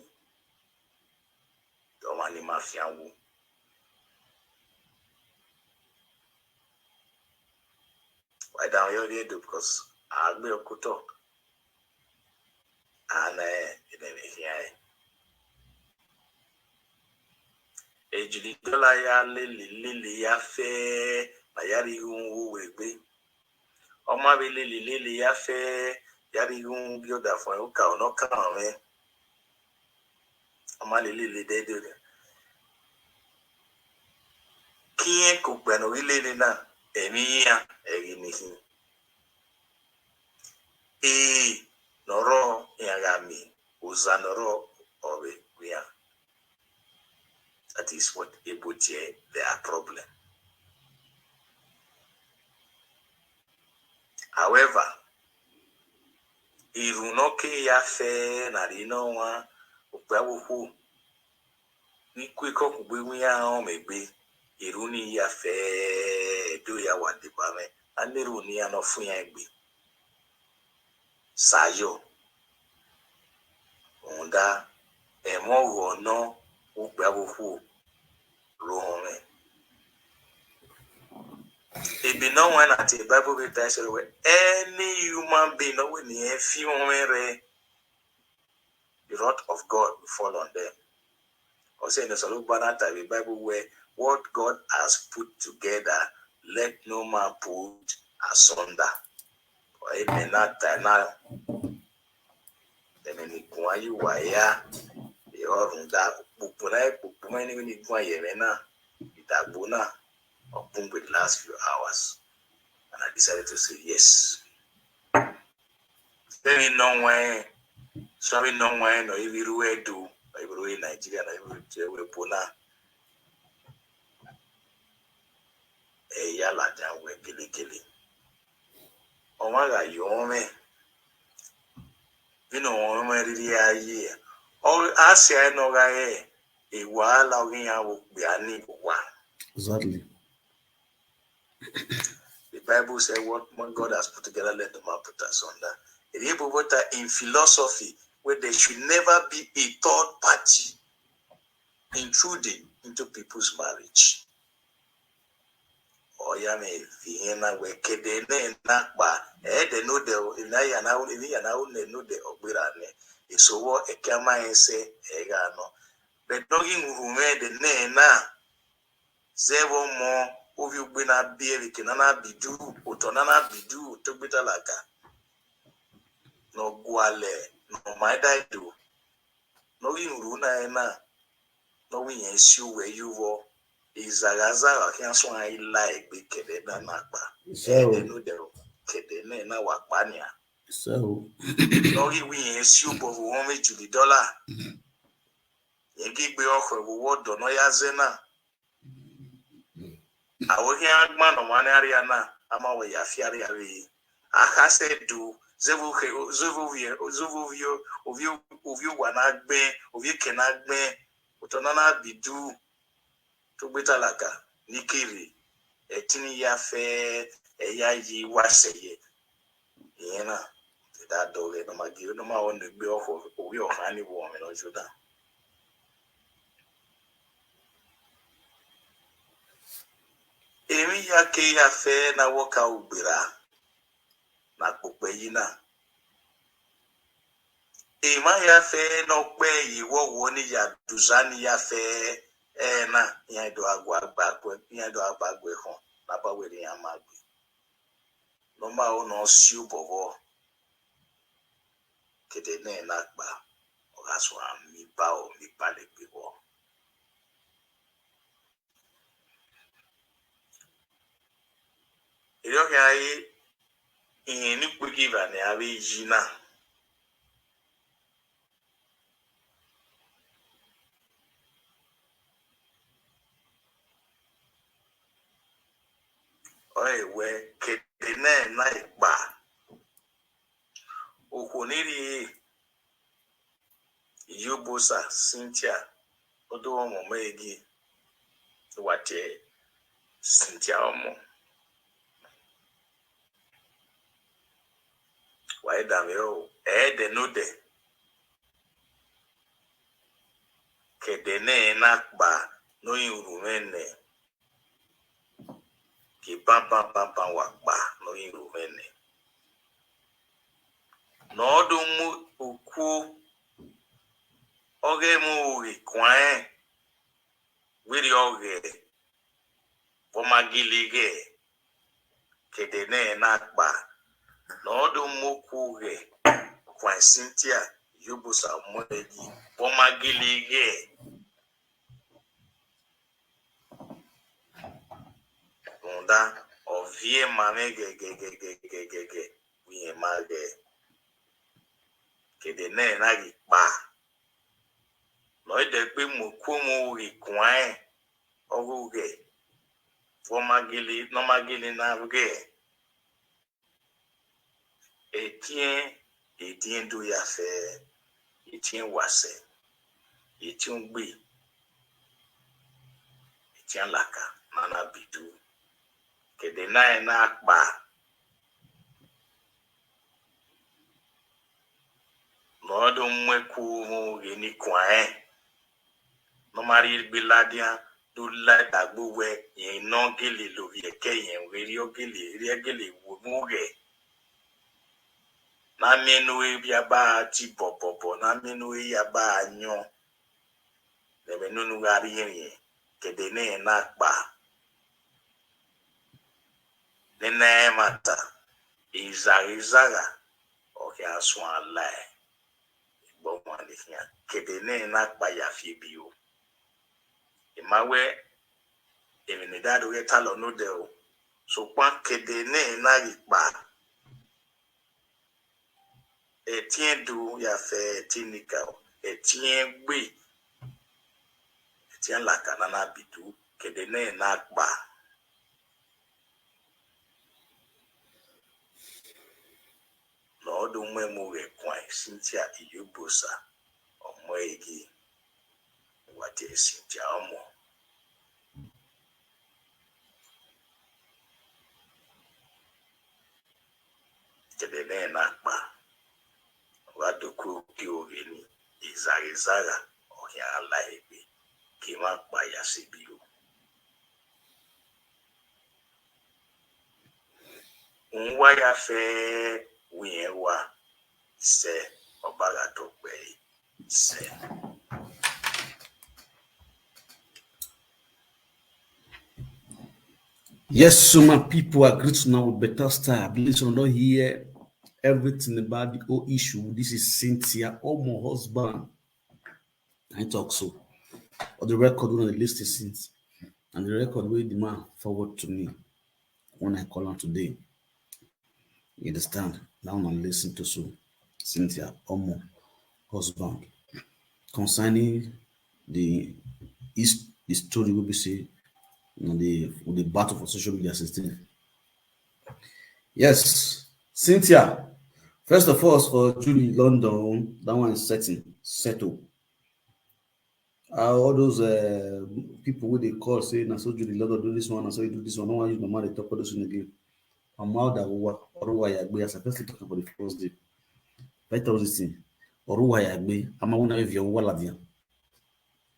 Omani mafia wu. Why down your head? Because I be a kuto. And eh, it ain't here. Ejili dola ya lili lili ya fe, ma ya ri gun wu wegbe. Oma be lili lili ya fe, ya ri gun gyoda fo o ka o no ka me. Oma lili lili de de. Kiyen kukpe no ri lili na, emi ya, eri ni hin. E noro ya ga mi, uza noro obe ya. That is what ebotie their problem. However, iru no ke ya fe na ri no wa ukpe awuhu. Ni kwe ko kugbe wi ya o megbe. Iru ni ya fe do ya wa de ba me. Aniru ni ya no fun ya egbe. Sayo. Onda emo go no ukpe awuhu ro home. If you know when at the Bible will tell you, any human being, no, when he feel home, the wrath of God will fall on them. Or say in the Solubanata, the Bible where what God has put together, let no man put asunder. Or amen. That time now, then when you go and you were here, the orunda, pupuna, pupuma, ni when you go and you na, itaguna, or pump with the last few hours. And I decided to say yes. Then you know when, so we know when, or if you do, or if you in Nigeria, or if you do, we puna. E ya la ja we gele gele. O ma ga yo me. You know, o me really aye. O a se no ga e. E wa la o ya wo gbe ani wa. Exactly. The Bible said, "What man God has put together, let no man put asunder." It is in philosophy where there should never be a third party intruding into people's marriage. Oya me vihena we kede ne na kpa. Eh, de no de, ina ya na, ina ya na, ne no de ogbira ne. Isowo ekama ese, ega no. But no gi ngurume de ne na. Zevo mo, ovi ugbe na bie, vike na na bidu, oto na na bidu, togbita laka. No gwale, no maida edo. No gi nguru na ena. No wi yen si uwe yuvo. Izagazaga ki aso ai la egbe kede na na kpa. So, ede no de kede ne na wa kpa nia. So, no gi wi yen si ubo vo won me juli dollar. Yen gi gbe okwe vo wo do no ya zena. Awo hia agba no mane aria na, ama we ya fi aria we. Aka se du, zevu he, zevu vie, zevu vio, ovio, ovio wa na gbe, ovio ke na gbe, oto na na bidu, togbita laka, nikiri, etini ya fe, eya yi wa se ye. Iyena, te da do le no ma gi, no ma o ne gbe oho, ovio hani wo me no juda. Emi ya ke ya fe na woka ugbera na kpokpe yi na. Ema ya fe no pe yi wo wo ni ya duzani ya fe e na ya do agwa gba kwe ya do agba gwe hon na ba we ni ya ma gbe. No ma o no si ubovo. Kede ne na kpa. Oga so mi ba o mi ba le gbe wo. Eyo ke ai, ihe ni kwe gi ba ne ave yi na. Ewe, kede ne na ikpa. Okwoniri Yubusa Cynthia odo omo megi wate Cynthia omo. Why damn you? Eh, de no de. Kede ne na kpa no in rumene. Ki bam bam bam bam wa kpa no in rumene. No do mu uku oge mu uri kwae. Wiri oge. Bomagilige. Kede ne na kpa. No do mu ku ge. Kwae Cynthia. Yubusa mwegi. Bomagilige. Unda ovie mame ge ge ge ge ge ge ge. Wiye ma ge. Kede ne na gi kpa. No ide pe mo ko mo ri kwae. Ogu ge. Bomagilige, no magili na ge. Etien, etien du ya fe, etien wase, etien gbe, etien laka, nana bidu. Kede na e na kpa. No do mwe ku mu gini kwae. No mari gbiladia, du la dagbu we, yen no gili lo vi eke yen, we ri ogili, ri egili wo mu ge. Na menu e bia ba ti bo bo bo, na menu e ya ba nyo. Ne menu nu gari yen, kede ne na kpa. Ne na mata, izaga izaga, oke aswan lai. Igbo mani kia, kede ne na kpa ya fi bi o. Imawe, emi ne dadu ge talo no de o. So kwa kede ne na gi kpa. Etien du ya fe etien nika o. Etien gbe. Etien laka nana bidu. Kede ne na kpa. No do mwe mu ge kwae Cynthia Yubusa. Omo egi. Wate Cynthia omo. Kede ne na kpa. Wa do ku ki ogeni. Izaga izaga. Oke ala ebe. Ki ma kpa ya si bi o. Nwa ya fe wien wa se obaga to pe se. Yes, so my people, I greet now with better style. I believe you don't hear everything about the whole issue. This is Cynthia Omo husband. I talk so. Or the record when I listen since. And the record where the man forward to me when I call him today. You understand? Now I'm listening to so Cynthia Omo husband concerning the is the story will be say on the with the battle for social media system. Yes, Cynthia. First of all, for Julie London, that one is setting settle. Uh, all those uh, people who they call say na so Julie London do this one, na so you do this one. No one use my mouth they talk all this one again. I'm out that over Oruwa Yagbe as I first talk about the first day. Better all this thing. Oruwa Yagbe, I'm out of your wallet. You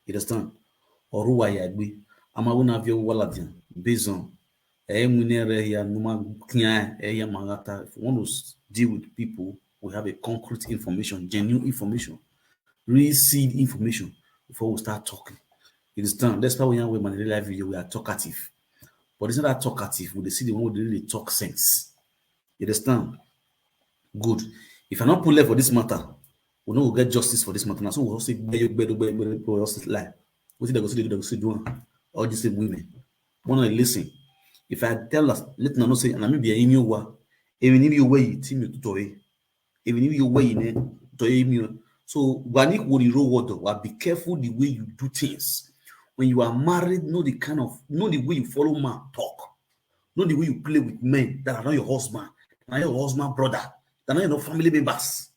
understand? Oruwa Yagbe, I'm out of your wallet. Based on eh, we never hear no man clear eh, hear Mangata. If we want to s- deal with people, we have a concrete information, genuine information, real seed information before we start talking. You understand? That's why we are women in the live video, we are talkative. But it's not that talkative, we dey see the one who really talk sense. You understand? Good. If I not pull left for this matter, we no go get justice for this matter. Now, so we all say gbeyo, gbeyo, gbeyo, gbeyo, we all say lie. What did they go say? They go say do am. All the same women. When I listen, if I tell us, let them know say, and I may be a imi wa, even if you way, team you to toy, even if you way in it, to imi. So, when you go the road, wa, be careful the way you do things. When you are married, know the kind of, know the way you follow man talk. Not the way you play with men that are not your husband, that are not your husband brother, that are not your family members.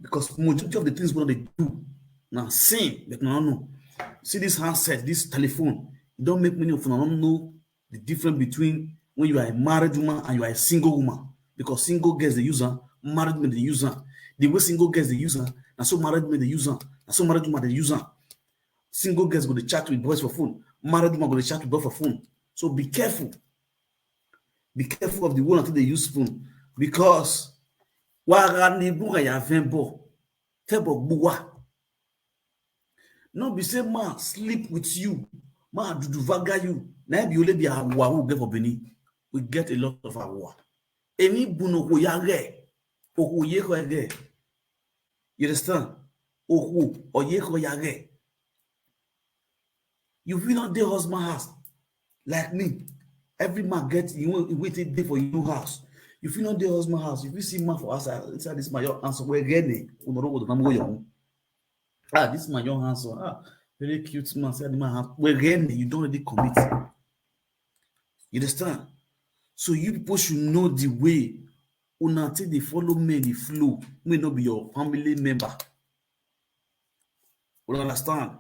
Because majority of the things wey dem dey do na sin, but una no know. See this handset, this telephone, e don make many of una no know the difference between when you are a married woman and you are a single woman. Because single girls dey use am, married men dey use am. The way single girls dey use am, na so married men dey use am, na so married woman dey use am. Single girls go dey chat with boys for phone, married woman go dey chat with boys for phone. So be careful. Be careful of the one that dey use phone, because wàrà ni búra yà fẹ́ bọ̀, fẹ́ bọ̀ gbúwà. No be say man sleep with you, man do do vaga you. Na be only be awa we get for Benin. We get a lot of awa. Eni buno ko ya re, oko ye ko re. You understand? Oko oye ko ya re. You fit not dey husband house like me. Every man get you wetin dey for your house. You fit not dey husband house. You fit see man for outside, inside this man your house. We get ne. Unoro go na mo yo. Ah, this man your house. Ah, very cute man. Say the man house. We get ne. You don already commit. You understand? So you people should know the way una take dey follow men dey flow. May not be your family member. You understand?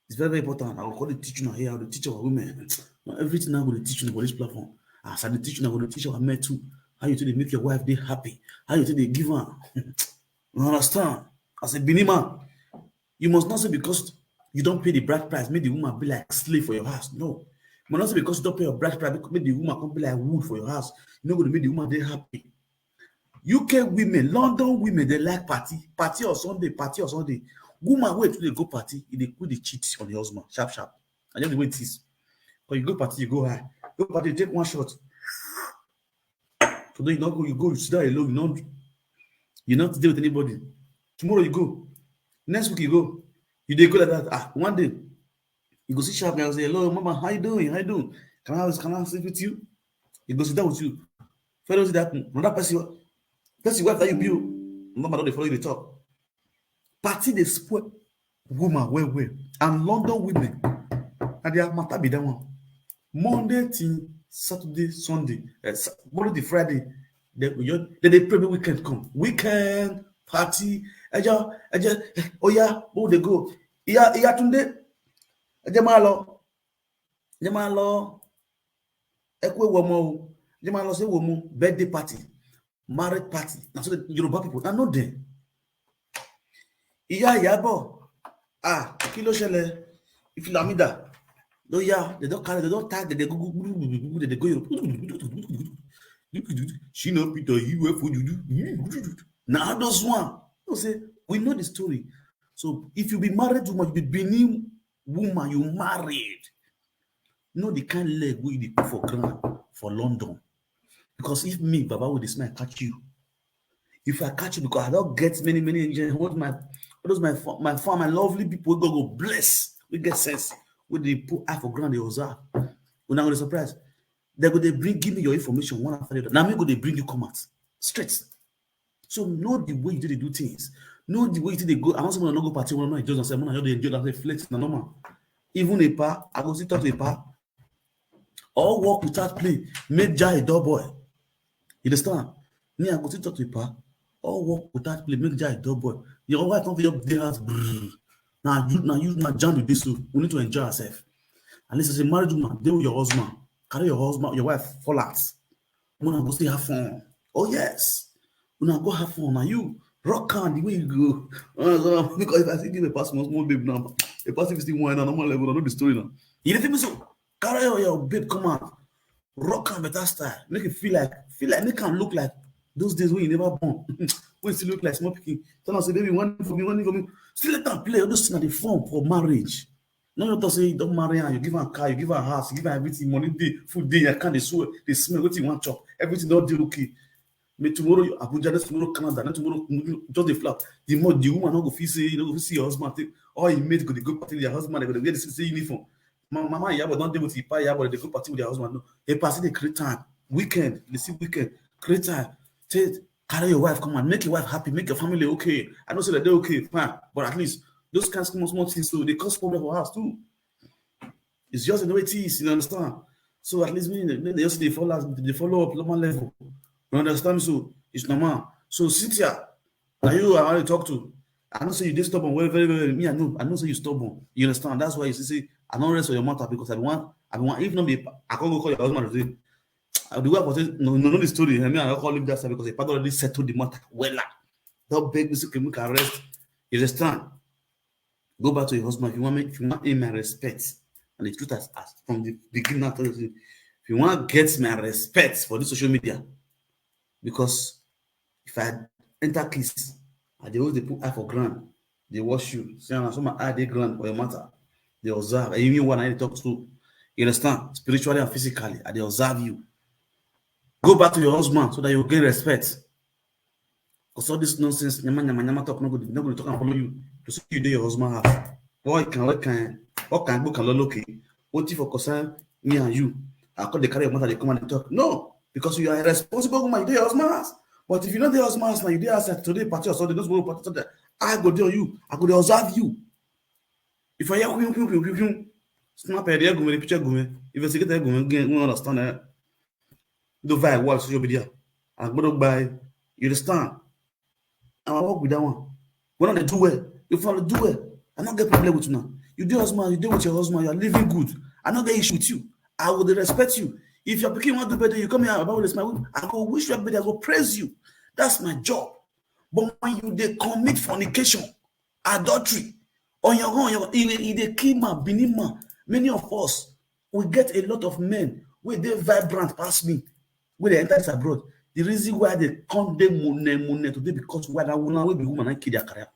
It's very, very important. I will call the teaching here. I will teach our women. Not everything I will teach you for this platform. As I dey teach you, I will teach our men too. How you take dey make your wife dey happy? How you take dey give her? You understand? As a Benin man, you must not say because you don pay the bride price, make the woman be like slave for your house. No. You must not say because you don pay your bride price, make the woman come be like wood for your house. You no go dey make the woman dey happy. U K women, London women, they like party. Party on Sunday, party on Sunday. Woman wey too dey go party, e dey quick dey cheat on the husband, sharp, sharp. I just dey wait this. But you go party, you go high. Go party, you take one shot. Today you no go, you go, you sit down alone, you no, you no dey with anybody. Tomorrow you go. Next week you go. You dey go like that. Ah, one day, you go see sharp guy, say, "Hello, mama, how you doing? How you doing? Can I have, can I sit with you?" He go sit down with you. Fellow see that another person, person wife that you build. Mama don dey follow you dey talk. Party dey spoil woman well, well. And London women, na their matter be that one. Monday till Saturday, Sunday, eh, Sa-, Monday till Friday, they, you, they, they pray make weekend come. Weekend, party, ejo, ejo, eh, oya, where we dey go? Iya, Iya Tunde, ejo ma lọ, ejo ma lọ, ẹ kú ewu ọmọ o, ejo ma lọ sí ewu ọmọ, birthday party, married party. Na so the Yoruba people, I know them. Ìyá Ìyábọ̀, ah, kí ló ṣẹlẹ̀? Ìfìlàmídà. Ló yá, they don carry, they don tag, they go, go, go, they go Europe. Shina Peter, U F O, juju. Na all those one. You know say, we know the story. So if you be married woman, you be Benin woman, you married. Know the kind leg wey you dey put for ground for London. Because if me, Baba, with this man catch you, if I catch you, because I don get many, many angels, what my, all those my fa-, my farm, my lovely people wey God go bless, wey get sense, wey dey put eye for ground, dey observe. Una go dey surprise. They go dey bring, give me your information one after the other. Na me go dey bring you come out straight. So know the way you take dey do things. Know the way you take dey go. I want someone no go party, one no just say, "Man, I just dey enjoy that, flex, na normal." Even a pa, I go still talk to a pa. All work without play, make Jah a dull boy. You understand? Me, I go still talk to a pa. All work without play, make Jah a dull boy. Your wife no fit just dey house, brrr. Na you, na you, na jam with this, so we need to enjoy ourselves. At least as a married woman, dey with your husband, carry your husband, your wife, fall out. Una go still have fun. Oh yes. Una go have fun. Na you rock am the way you go. Uh, so, because if I still give a pass small, small babe now, a pass if you still wine, na normal level, I know the story now. You dey feel me so? Carry your, your babe come out, rock am better style, make it feel like, feel like, make am look like those days when you never born. When you still look like small pikin. Tell am say, "Baby, one for me, one for me." Still let am play. All those things are the fun for marriage. No, you talk say you don marry am, you give am car, you give am house, you give am everything, money dey, food dey, your account dey swell, dey smell, wetin you wan chop, everything don dey okay. May tomorrow you Abuja, next tomorrow Canada, next tomorrow you just dey flap. The more the woman no go fit say, you no go fit see your husband. Take, all him mate go dey go party with their husband, they go dey wear the same uniform. Ma-, mama Iyabo don dey with Ipa Iyabo, they go party with their husband. No, a party dey create time. Weekend, they see weekend, create time. Take, carry your wife come and make your wife happy, make your family okay. I know say that they okay, fine, but at least those kind small, small things, so they cause problem for house too. It's just the way it is, you understand? So at least me, they just dey follow, they follow up normal level. You understand? So it's normal. So Cynthia, now you I want to talk to. I know say you dey stubborn well, very, very well. Me, I know, I know say you stubborn. You understand? That's why you see, say I don't rest for your matter because I want, I want. If not be, I can't go call your husband today. I do well for say no, no, no, the story. I mean, I can't leave that side because the father already settled the matter well. Don't beg me to make arrest. You understand? Go back to your husband if you want me, if you want him my respect. And the truth as, as from the beginning, I tell you, if you want get my respect for this social media, because if I enter kiss, I dey always dey put eye for ground, dey watch you. See, na so my eye dey ground for your matter. Dey observe. And you mean one I dey talk to. You understand? Spiritually and physically, I dey observe you. Go back to your husband so that you gain respect. Because all this nonsense, nyama, nyama, nyama talk, no go, no go talk and follow you. To see you dey your husband house. What can, what can, what can, what can look okay? What if for concern me and you? I call the carry your matter, they come and they talk. No, because you are a responsible woman, you dey your husband house. But if you know the husband house now, you dey outside today, party or Sunday, those people party Sunday, I go dey on you, I go dey observe you. If I hear, snap head, yeah, go, picture go, investigate, go, go understand that. Do viral social media. I go to buy, you understand? I work with that one. When I do well, if I do well, I don't get problem with you now. You do husband, you deal with your husband, you are living good. I don't get issue with you. I will respect you. If your pikin want to do better, you come here about this my way. I go wish you better, I go praise you. That's my job. But when you dey commit fornication, adultery, on your own, your, e, e dey kill man, benin man. Many of us, we get a lot of men wey dey vibrant pass me, wey dey enter this abroad. The reason why they come dey mune mune today because why that woman wey be woman na kill their career.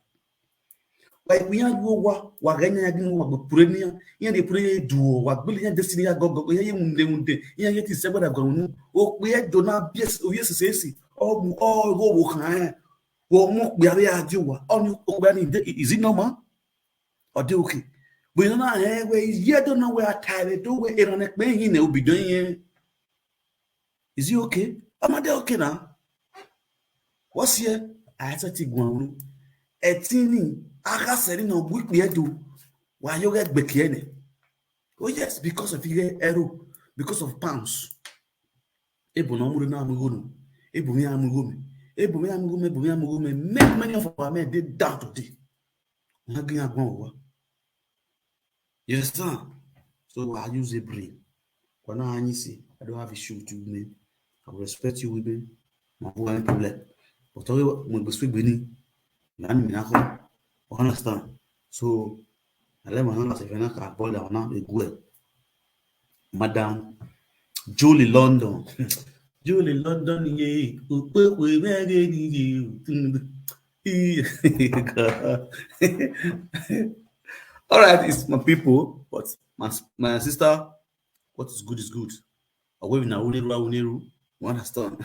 Like we yan wo wa wa ga nya gin wa go pure ni yan dey pure ye duo wa gbili yan destiny ya go go ye ye munde munde yan ye ti se gbada go nu o pe e do na bi e o ye se se si o mu o go wo kan e wo mu pe are a di wa o ni o pe ni de is it normal? O de okay? But you know na e we ye do na we atare do we e ran e pe yin ne obi don yen. Is it okay? Am I there okay now? What's here? I had to take one. Etini, aga seri no week we do. Why you get bekiene? Oh yes, because of your error, because of pounds. Ebo no muru na amugonu. Ebo mi amugome. Ebo mi amugome, ebo mi amugome. Make many of our men dey down today. Nagi agwa wa. You understand? So I use a brain. When I see, I don't have issue with you, man. I respect you, women. I don't have any problem. But all when we speak, we need. Understand? So I let my hand as if I can boil down now. They go. Madam Julie London. Julie London, yeah. All right, it's my people, but my, my sister, what is good is good. Away na uniru uniru. You understand?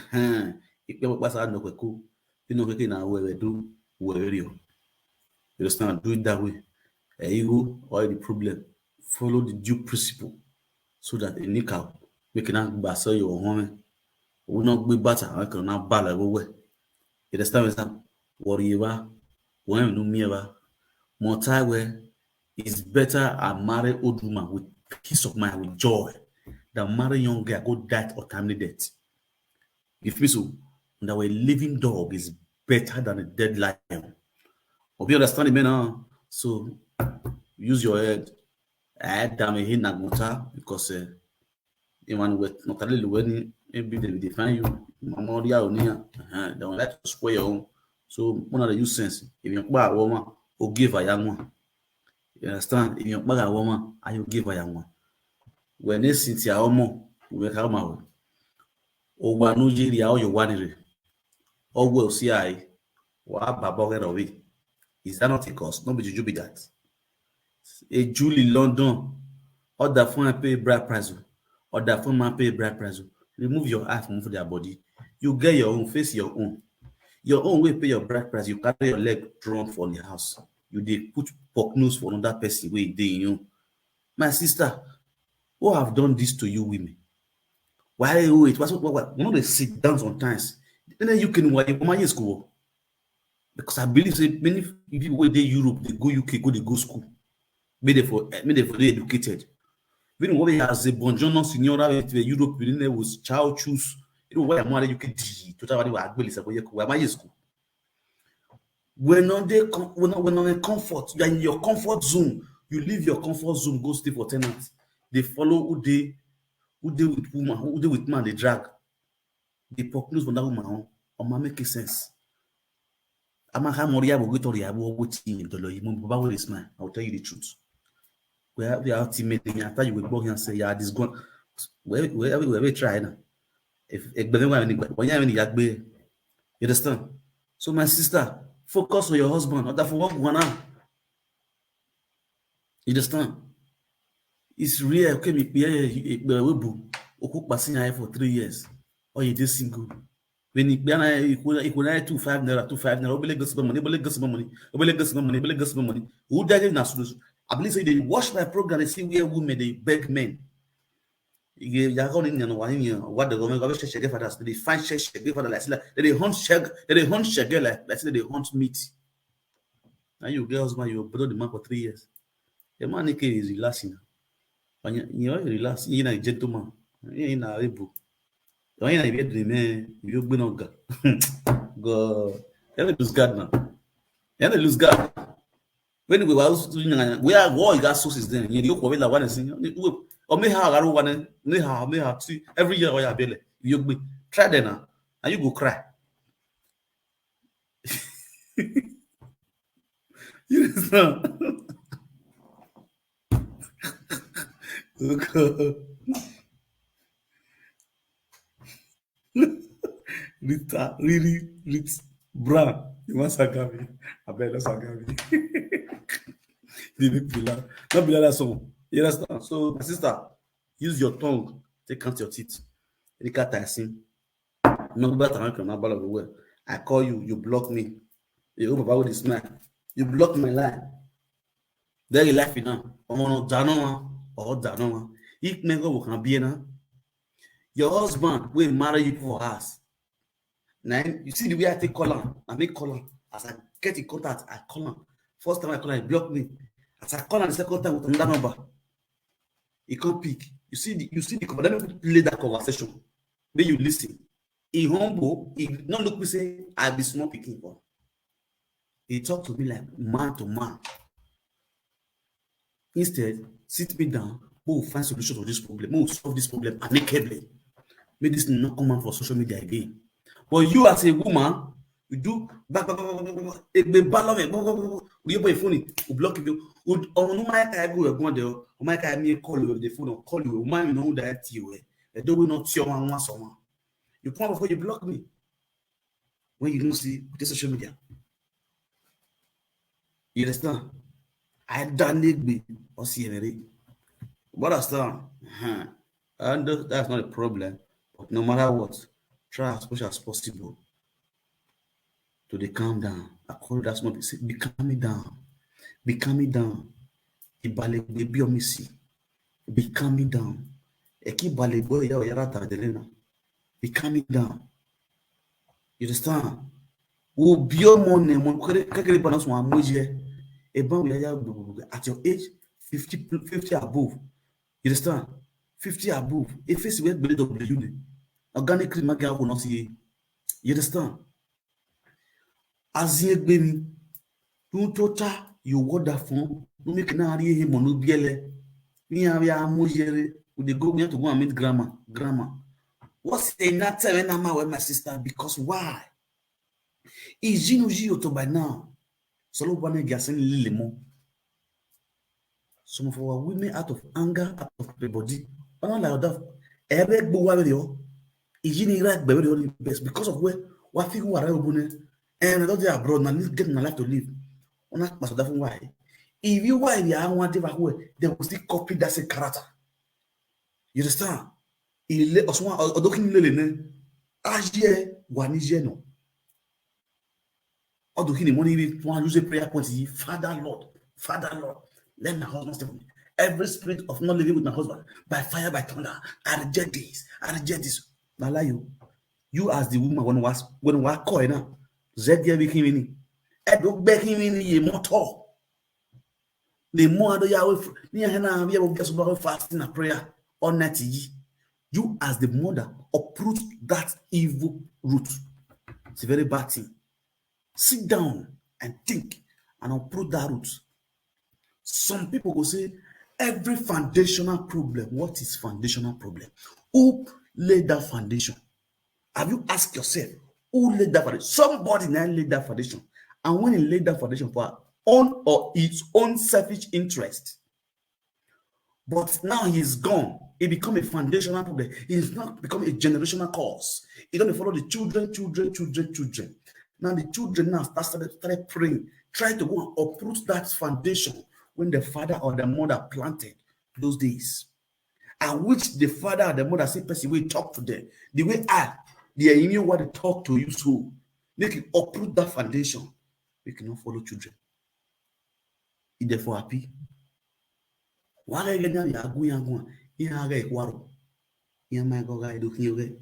Ikpe pasa no kweku. You know keke na we we do we we rio. You understand? Do it that way. Eh, you all the problem. Follow the due principle so that a nika we can baso your home. We not be better. I can now bala we. You understand me? Worry you are. When you me ever. More time where it's better I marry old woman with peace of mind, with joy, than marry young girl go die or timely death. You feel so? That a living dog is better than a dead lion. Hope you understand me now. So use your head. I damn a hin nagmuta because uh, you want with not a little when maybe they will define you. Memoria unia. They will like to square your own. So one of the use sense. If you buy a woman, or give a young one. You understand? If you buy a woman, and you give a young one. When they sit here, omo, we come out. O wa no yiri a o yo wa ni re. O we o si ai. Wa ba bo ge ro wi. Is that not a cause? No be juju be that. A Julie London. Order phone and pay bride price. Order phone man pay bride price. Remove your eye from their body. You get your own, face your own. Your own way pay your bride price. You carry your leg drawn for the house. You dey put pork nose for another person wey dey in you. My sister, who have done this to you women? Why wait? Why, why, why? You know they sit down sometimes. And then you can why you come here school. Because I believe say many people wey dey Europe, they go U K, go they go school. May they for may they for dey educated. When we as a bonjour signora with the Europe, we didn't was chow choose. You know why I'm married? You could do. Totally, I really say, "Well, my school." When on they com- when on, when on a comfort, you are in your comfort zone. You leave your comfort zone, go stay for tenants. They follow who they who they with woman, who they with man, they drag. They poke nose for that woman. Oh, oh, man, make it sense. I'm a ham or yabo go to the yabo what team the loy. Baba will smile. I'll tell you the truth. We have the ultimate thing after you will go here and say, "Yeah, this gone." Where where we where we try now. If if when you have any yagbe, you understand? So my sister, focus on your husband. Not that for what one hour. You understand? It's real. Okay, me yeah, yeah, yeah, we boo. Oku passing here for three years. Or you just single. When you when I you could you could I two five naira, two five naira, obele get some money, obele get some money, obele get some money, obele get some money. Who that is not supposed? I believe say they watch my program, they see where women they beg men. You are going in and one year, what the government government share father, they find share share father like say, they dey hunt share, they dey hunt share like like say they dey hunt meat. Now you get husband, you blow the man for three years. The man is relaxing. When you you relax, you na a gentleman. You na able. When you na a bedroom, man, you go no God. God. You dey lose God now. You dey lose God. When we were we are war, you got sources then. You go for like one thing. Or me how I one, me how me how two. Every year we are bele. You go try that now, and you go cry. You understand? Oh God. Rita, Riri, Rita Brown. You want Sagami? I bet that's Sagami. Did it be like not be like that song? You understand? So my sister, use your tongue, take count your teeth. Any cat I sing. No, but I'm not well. I call you, you block me. You hope about this man. You block my line. There you life now. I'm on Dano or Dano. If me go can be now. Your husband will marry you for us. Now you see the way I take call him. I make call him. As I get in contact, I call him. First time I call him, he block me. As I call him the second time with another number, he come pick. You see the you see the conversation. Let me play that conversation. Then you listen. He humble, he not look me say I be small picking for. He talk to me like man to man. Instead, sit me down, we will find solution to this problem, we will solve this problem amicably. Make this thing not come out for social media again. But you as a woman, you do back back back back back back. Egbe balome. You boy phone, you block you. Or no my guy go go there. Oh my guy me call you the phone or call you. Man, you know that you. I don't know your one someone. You come before you block me. When you don't see this social media. You understand? I don't need me or see any. But I understand. Uh-huh. And that's not a problem. But no matter what, try as much as possible to dey calm down. I call that small say, be calming down. Be calming down. Ìbàlẹ̀ gbé bí ọmọ sí. Be calming down. Ẹ kí ìbàlẹ̀ gbọ́ ìyá ọ̀yá rà tàdé lẹ́nà. Be calming down. You understand? Wo bí ọmọ nẹ mo kékeré bá náà sùn àmójẹ. Ẹ bá wòye ayá gbogbo at your age fifty fifty above. You understand? Fifty above. Ẹ fèsì wẹ́ gbélé W ni. Organic cream máa gé àwọn náà sí yé. You understand? Aziegbe mi. Don't total you word that phone. No make na ri he mo no biele. Ni a ya mo yere. We dey go we have to go and meet grandma. Grandma. What's the that time when I'm with my sister? Because why? Is you know you to by now. So lo bane gasin lile mo. Some of our women out of anger, out of the body. Ọ̀nà like that. Ebe gbogbo wa bẹ̀rẹ̀ ọ́. Ìyí ni ra gbẹ̀rẹ̀ ọ́ ni best because of where wa fi wà rẹ̀ obìnrin. And I don't dey abroad na live get my life to live. Ọ̀nà pàṣẹ dá fún wa yìí. If you why the àwọn adé wa wẹ̀, they will still copy that same character. You understand? Ilé ọ̀sùn ọ̀dọ́ kí ni lè lè ní? Ayé wà ní yẹn nù. Although he the money even want use a prayer point, he, Father Lord, Father Lord, let my husband stay with me. Every spirit of not living with my husband by fire, by thunder, I reject this. I reject this. Now lie you. You as the woman when was when wa kọ ẹ náà, Z D B kí mi ni. Ẹ ló gbẹ́ kí mi ni yé mọ́tọ̀. The more I do Yahweh, near Hena, we have just about fasting and prayer all night. You, as the mother, uproot that evil root. It's a very bad thing. Sit down and think and uproot that root. Some people go say, every foundational problem, what is foundational problem? Who laid that foundation? Have you asked yourself, who laid that foundation? Somebody now laid that foundation. And when he laid that foundation for her own or his own selfish interest, but now he's gone. It become a foundational problem. It's now become a generational cause. It don't follow the children, children, children, children. Now the children now start, started, started praying, try to go and uproot that foundation when the father or the mother planted those days. And which the father or the mother say person will talk to them. The way I, the you know what they talk to you so. Make you uproot that foundation. You cannot follow children. If they for happy. Why are you getting your going and going? You are a quarrel. You are my go guy looking away.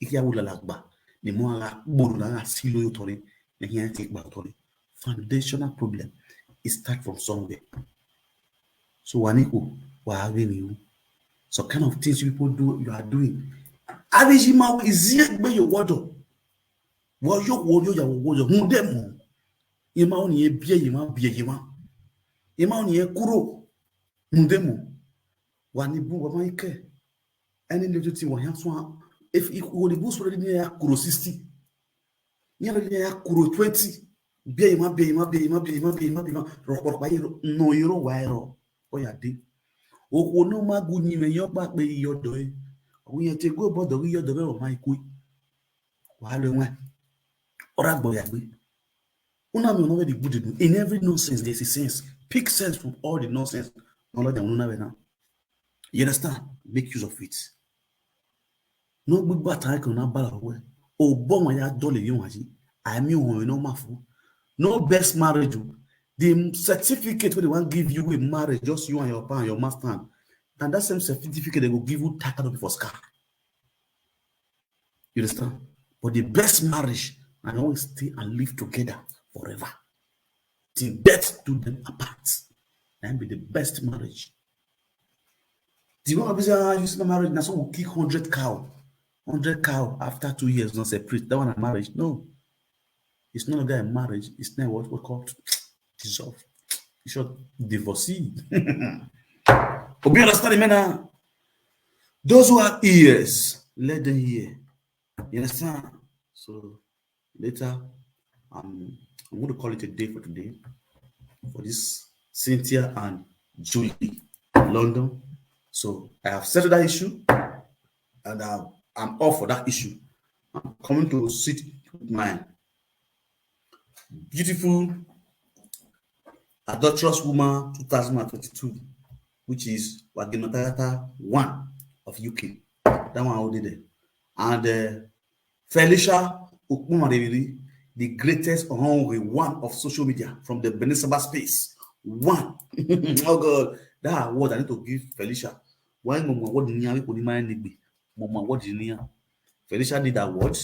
If you would like ba, the more I would like see you tori, and here take back tori. Foundational problem. It start from somewhere. So Waniko, why are you? So kind of things people do, you are doing. Abijima is yet by your water. Wo yo wo yo ya wo yo hun de mo. Ima oni e bie ima bie ima. Ima oni e kuro. Hun de mo. Wa ni bu wa ma ike. Any little thing wa ya so. If you go the boost already near kuro sixty. Near near kuro twenty. Bie ima bie ima bie ima bie ima bie ima bie ima. Ro ro pa iro no iro wa iro. Oya de. Okwo no ma gu ni me yo pa pe iyo do e. Ogun yen te go bodo wi iyo do be o ma iku. Wa le won. Ora gbo ya gbe. Una me no be the good do. In every nonsense, there's a sense. Pick sense from all the nonsense. No let them know now. You understand? Make use of it. No good bad time can na bala we. O bo mo ya dole yo aji. I mean, we no mafu. No best marriage. The certificate wey they wan give you with marriage, just you and your pa and your master. And that same certificate they go give you taka no be for scar. You understand? But the best marriage, and always stay and live together forever. Till death do them apart. That be the best marriage. The one of these, uh, you see, marriage, now so we kick hundred cow. Hundred cow after two years, not separate. That one a marriage. No. It's not a guy marriage. It's not what we call dissolve. You should divorcee. But you understand, man? Those who have ears, let them hear. You understand? So later, um, I'm going to call it a day for today, for this Cynthia and Julie London. So I have settled that issue, and uh, I'm off for that issue. I'm coming to sit with my beautiful adulterous woman two thousand twenty-two, which is Wagina Tagata one of U K. That one already there. And uh, Felicia Okumariri, the greatest Ohonwe one of social media from the Benin cyberspace. One. Oh God, that award I need to give Felicia. Why Mama award ni Mama award ni Felicia need award.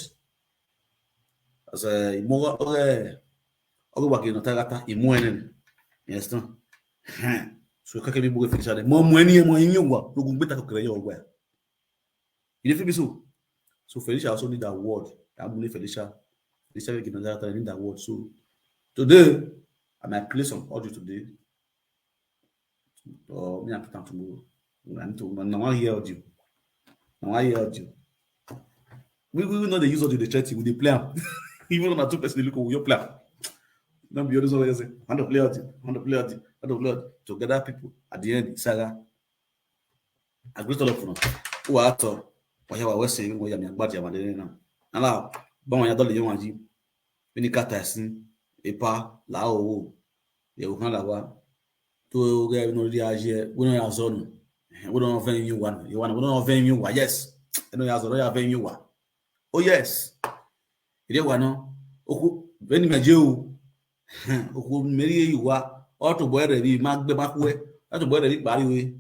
As a more okay, okay, Wagina Tagata, Imuenen. Yes, no. So kake bi buge Felicia de. Mo mo eni mo yin wa, no gun beta ko kere yo gwa. You dey feel me so? So Felicia also need that word. That money Felicia, Felicia wey give Nigeria talent need that word. So today, I might play some audio today. Or me and put am tomorrow. I need to, na one hear audio. Na one hear audio. We, we know they use audio, they threaten, we dey play am. Even on two person, they look, we play am. Don't be always always say, hand of play audio, hand of play audio, hand of play audio. To gather people at the end, saga. I greet all of you. Who are to? Why you are saying, why you are bad, you are there now. Now, bon, you don't leave you. When you cut us in, a pa, la, oh, you can't la. To get no the idea, we don't have zone. We don't have venue one. You want, we don't have venue one. Yes. I know you have zone, you have venue one. Oh, yes. You want no? Oku, venue me you. Oku, Mary, you are. Or to boy, ready, Mark, be back way. Or to boy, ready, Barry way.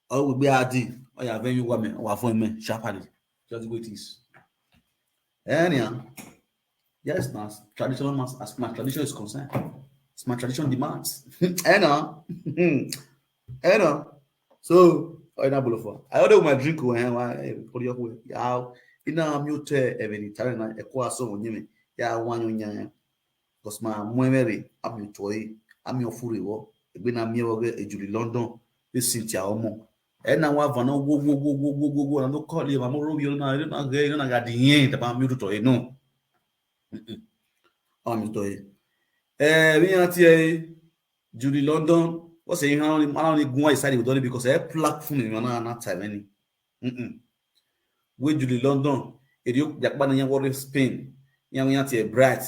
Or we be a D. Or you have venue woman. Or for me, sharply. Just the way it is. Anyhow, yes, now, traditional mas-, as my tradition is concerned, my tradition demands. Eh, no. Eh, no. So, oh, na bolo for. I order my drink. Oh, eh, why, eh, what do you, yeah, you know, I'm your te, every time I acquire so on you. Yeah, one on you. Because my memory, I'm your toy, I'm your fury war. When I'm your Julie London, this Cynthia Omo. And now I've no go, go, go, go, go, go, go, and no call you, I'm a Romeo, no, I don't know, I don't know, I got the end about you to toy, no. I'm your toy. Eh, we are here, Julie London, what's saying, how only, how only go inside with Donny because I plaque for me, man, not time any. Mm-mm. Wey Julie London, eri o yakpa na yan worry Spain, yan yan tie bright.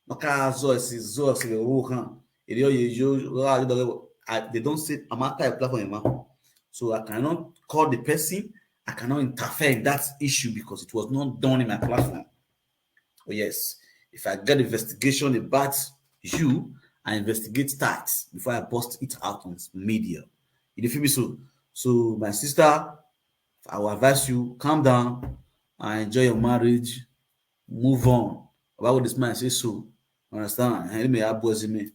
No ka zo si zo si le ru kan. Eri o ye yo, I, they don't say I'm a type platform, man. So I cannot call the person, I cannot interfere in that issue because it was not done in my platform. Oh, yes. If I get investigation about you, I investigate that before I bust it out on media. You feel me? So, so my sister, I will advise you, calm down and enjoy your marriage. Move on. Why would this man say so? Understand? And me, I boys me.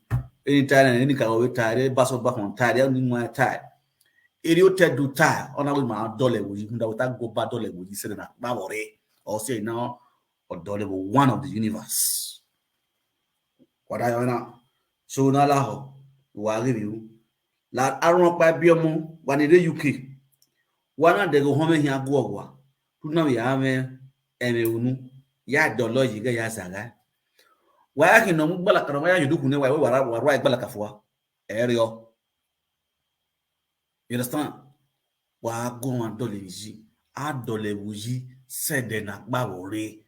Anytime, any kind of time, they pass up back on time, they don't need my time. Eri o te do time, on a way my dollar will you, that without go back dollar will you say that, that worry. Or say now, or dollar will one of the universe. What I know. So now, la ho, wa give you. La, I don't know by be a mo, one in the U K. One of the go home here, go, go. Tu na ya me, and unu, ya dollar you get ya zaga. Why I can no balaka, why you do kune, why, why, why, why balaka for? Area. You understand? Wa go and dole yi. A dole wuyi, said na ba wore.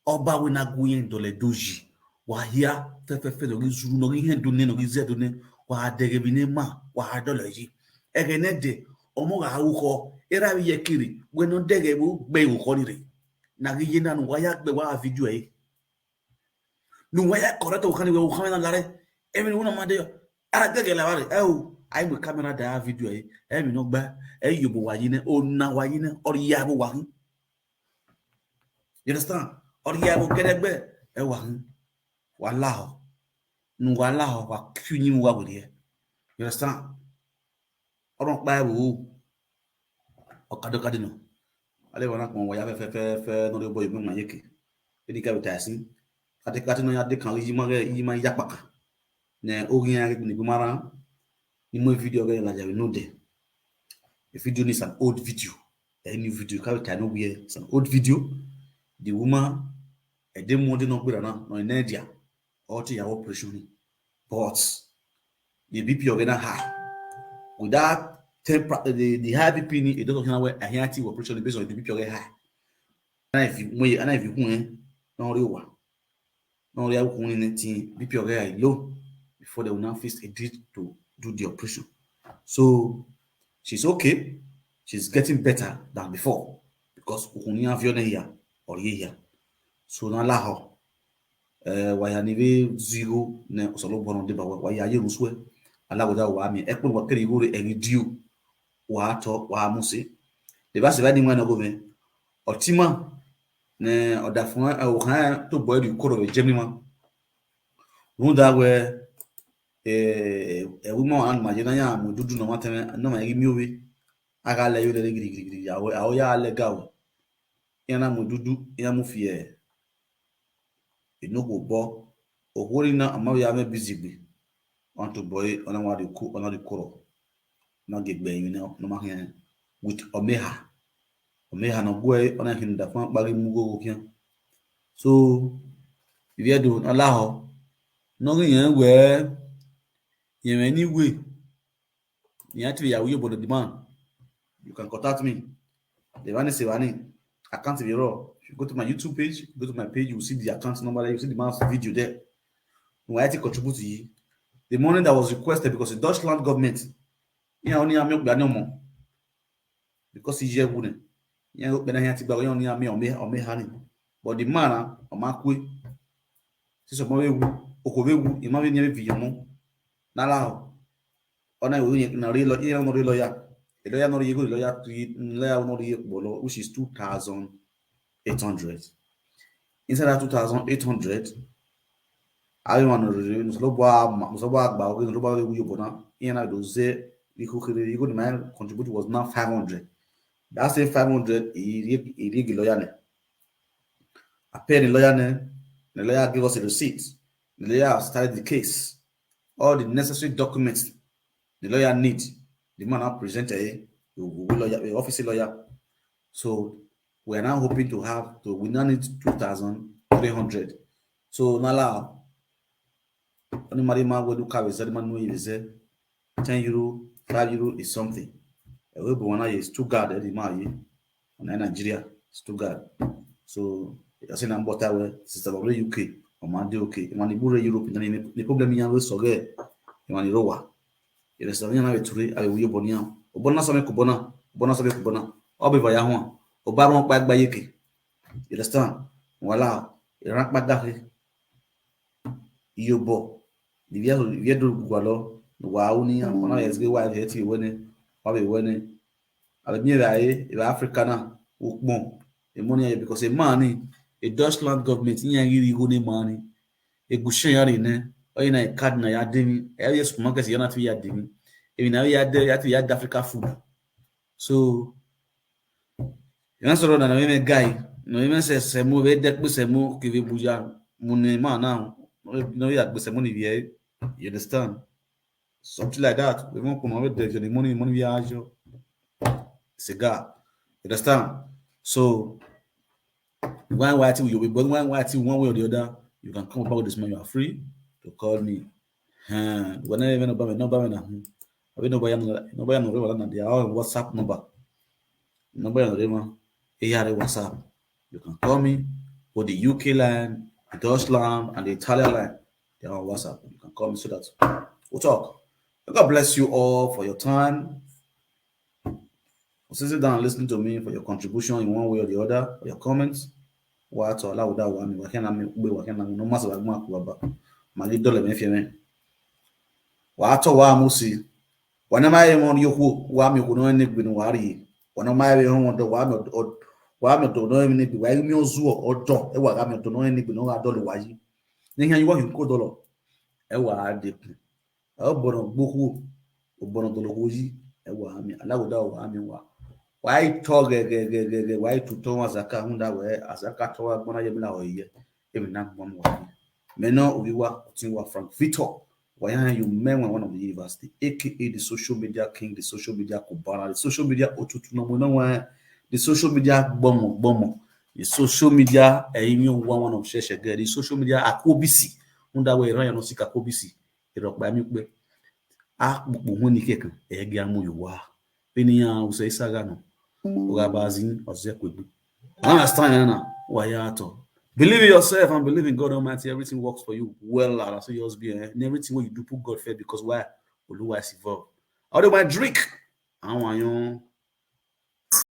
Oba we na go yen dole doji. Wa hia, fe, fe, fe, no gi zuru, no gi hen do ne, no gi ze do ne. Wa dege bi ne ma, wa dole yi. Ege ne de, omo ga u ko, era bi ye kiri, we no dege bu, be u ko ni re. Na gi ye na nu, wa ya gbe wa video e. Nu wa ya correct o kan we o kan na lare. Emi nu na ma de. Ara gege la bare. E o, ai mo camera da video e. Emi no gba. E yo bo wa yi ne, o na wa yi ne, or ya bo wa hin. You understand? Or ya bo kede gbe, e wa hin. Wa la ho. Nu wa la ho, wa ku ni wa we de. You understand? Ọ̀rọ̀ pa ẹ wò ó. Ọ̀kadì ọ̀kadì nà. Alẹ́ wọn náà pọ̀ wọ̀nyá fẹ́fẹ́fẹ́ náà ló bọ́ ìgbìmọ̀ ayé kè. Ẹni ká bìtà sí. Kàtí kàtí náà yá dé kan yí máa yí máa yá pàkà. Nẹ orin yẹn ní bí mara. Ní mo fídíò ọ̀gá yẹn làjà rẹ̀ ní òde. The video is an old video. A new video, ká bìtà ní wíyẹ. It's an old video. The woman, ẹ̀dẹ́ mú ọdún náà gbéra náà, náà ní ẹ̀díà. Or to your operation. But the B P already high. With that temper, the, the high B P ni, it doesn't know where I hear operation based on the B P already high. And if you, and if you, no real one. No real one, anything, B P already low before they will now face a date to do the operation. So she's okay. She's getting better than before because we can have your here or here. So now allow her. Eh, wa ya ni ve zero ne osolo bono de ba wa ya ye ruswe. Ala go da wa mi e pe wa kere igore e video wa to wa mu se. De ba se ba ni mwa na go me. Otima ne oda fun e o kan to boy di koro ve Germany ma. Run da we e e wi mo an ma je na ya mo dudu no ma teme no ma gi mi owe. Aga le yo le giri giri giri ya o ya le ga o. Ya na mo dudu ya mo fie. Enogo bo. Ohori na ama ya me busy bi. Want to boy ona wa di ku ona di koro. Na ge gbe yin na no ma hen with omeha. Omeha no gwe ona hin da fan pari mu go go kian. So if you do allow no yin we yin anyway. You have to be a way about the man. You can contact me. The one is one. I can't be raw. If you go to my YouTube page, go to my page, you will see the account number there, you see the man's video there. Why I take contribute to you? The money that was requested because the Dutchland government, you know, only I'm not no more. Because he's here wouldn't. You know, but I had to be only I'm me or me or me honey. But the man, or my quick. This is my way. Okovewu, imagine me video mo. Nala. Ona yo ye na re lo ye no re lo ya. E lo ya no ye go lo ya tu lo ya no ye bolo, which is two thousand eight hundred. Inside that two thousand eight hundred, Ayo wan no rere, no solo bwa ma, no solo bwa gba oge, no solo bwa we yo bona. Iyan na do ze, iko kere, iko ni my contribute was now five hundred. That same five hundred, he, he, he lawyer ne. I pay the lawyer ne, the lawyer give us a receipt. The lawyer has started the case. All the necessary documents the lawyer need, the man now present a, a lawyer, a office lawyer. So we are now hoping to have, to, we now need two thousand three hundred. So now, any money man will look at the man know is ten euro, five euro is something. A way, but one is two guard, the man, on Nigeria, Stuttgart. So I say na mbota we sister we U K, o ma dey okay. When you go Europe, the problem you always forget. When you rowa, you understand? You know, today I will bona, bona some kubona, bona some kubona. Obi vaya hon, oba ron pa gba yeke. You understand? Voilà, you ran pa gafe. Iyo bo, the via, via do gwalo, wa uni, ona yes ge wa via ti wene, wa be wene. Ala mi ra e, ila Africa na, ukpon. E money aye because a man ni, a Dutchland government, ni ya yiri go ne man ni. E gushen ya ni ne, o ina e card na ya demi, e ya supermarket ya na tu ya demi. E na ya de, ya tu ya Africa food. So, you know, so na na me guy, no, me say semo, we de pe semo, ki we buja, mo ne man na, no ya pe semo ni we, you understand? Something like that. We won't come with the money, money we are ajo. Cigar. You understand? So, why, why till you, but why, why till one way or the other, you can come about this man, you are free to call me. Huh. Whenever you know about me, no about me now. Hmm. I will know by, no by, no by, they are all WhatsApp number. Number, no, they want, A R WhatsApp. You can call me with the U K line, the Dutch line, and the Italian line. They are on WhatsApp. You can call me so that we'll talk. God bless you all for your time, for sitting down and listening to me, for your contribution in one way or the other, for your comments. Wa to allow that one. Wa kena mi, wa kena mi. No matter what, ma kuwa ba. Ma gi dole me fi me. Wa to wa musi. Wane ma ye mon yo ku, wa mi ku no ne gbe no wa ri. Wane ma ye hon do, wa mi do, wa mi do no ne gbe, wa mi ozu o do, e wa ga mi do no ne gbe no ga do lo wa yi. Ni han yi wa hin ko do lo. E wa de ku. E o bono gbo ku, o bono do lo ko yi. E wa mi, ala wo da wa mi wa. Wa yi to ge, ge, ge, ge, ge, wa yi tu to wa zaka hunda we, azaka to wa gbona ye mi la o ye. E mi na gbon wa yi. Me no, we wa, tin wa Frank Victor. Why are you men one of the university, A K A the social media king, the social media kubana, the social media otutu no mo no wa, the social media gbomo gbomo, the social media, eh, imi o wa one of sheshe ge, the social media akobisi. Unda we ran ya no sika kobisi. Iro pa mi pe. A pupu won ni kekan, e ge amu yo wa. Eni ya o se isaga no. O ga ba zin, o ze kwe gbe. Understand ya na? Wa ya to. Believe in yourself and believe in God Almighty. Everything works for you well. And so yours be, eh? And everything what you do, put God first, because why? Oluwa is involved. How do I drink? I want you.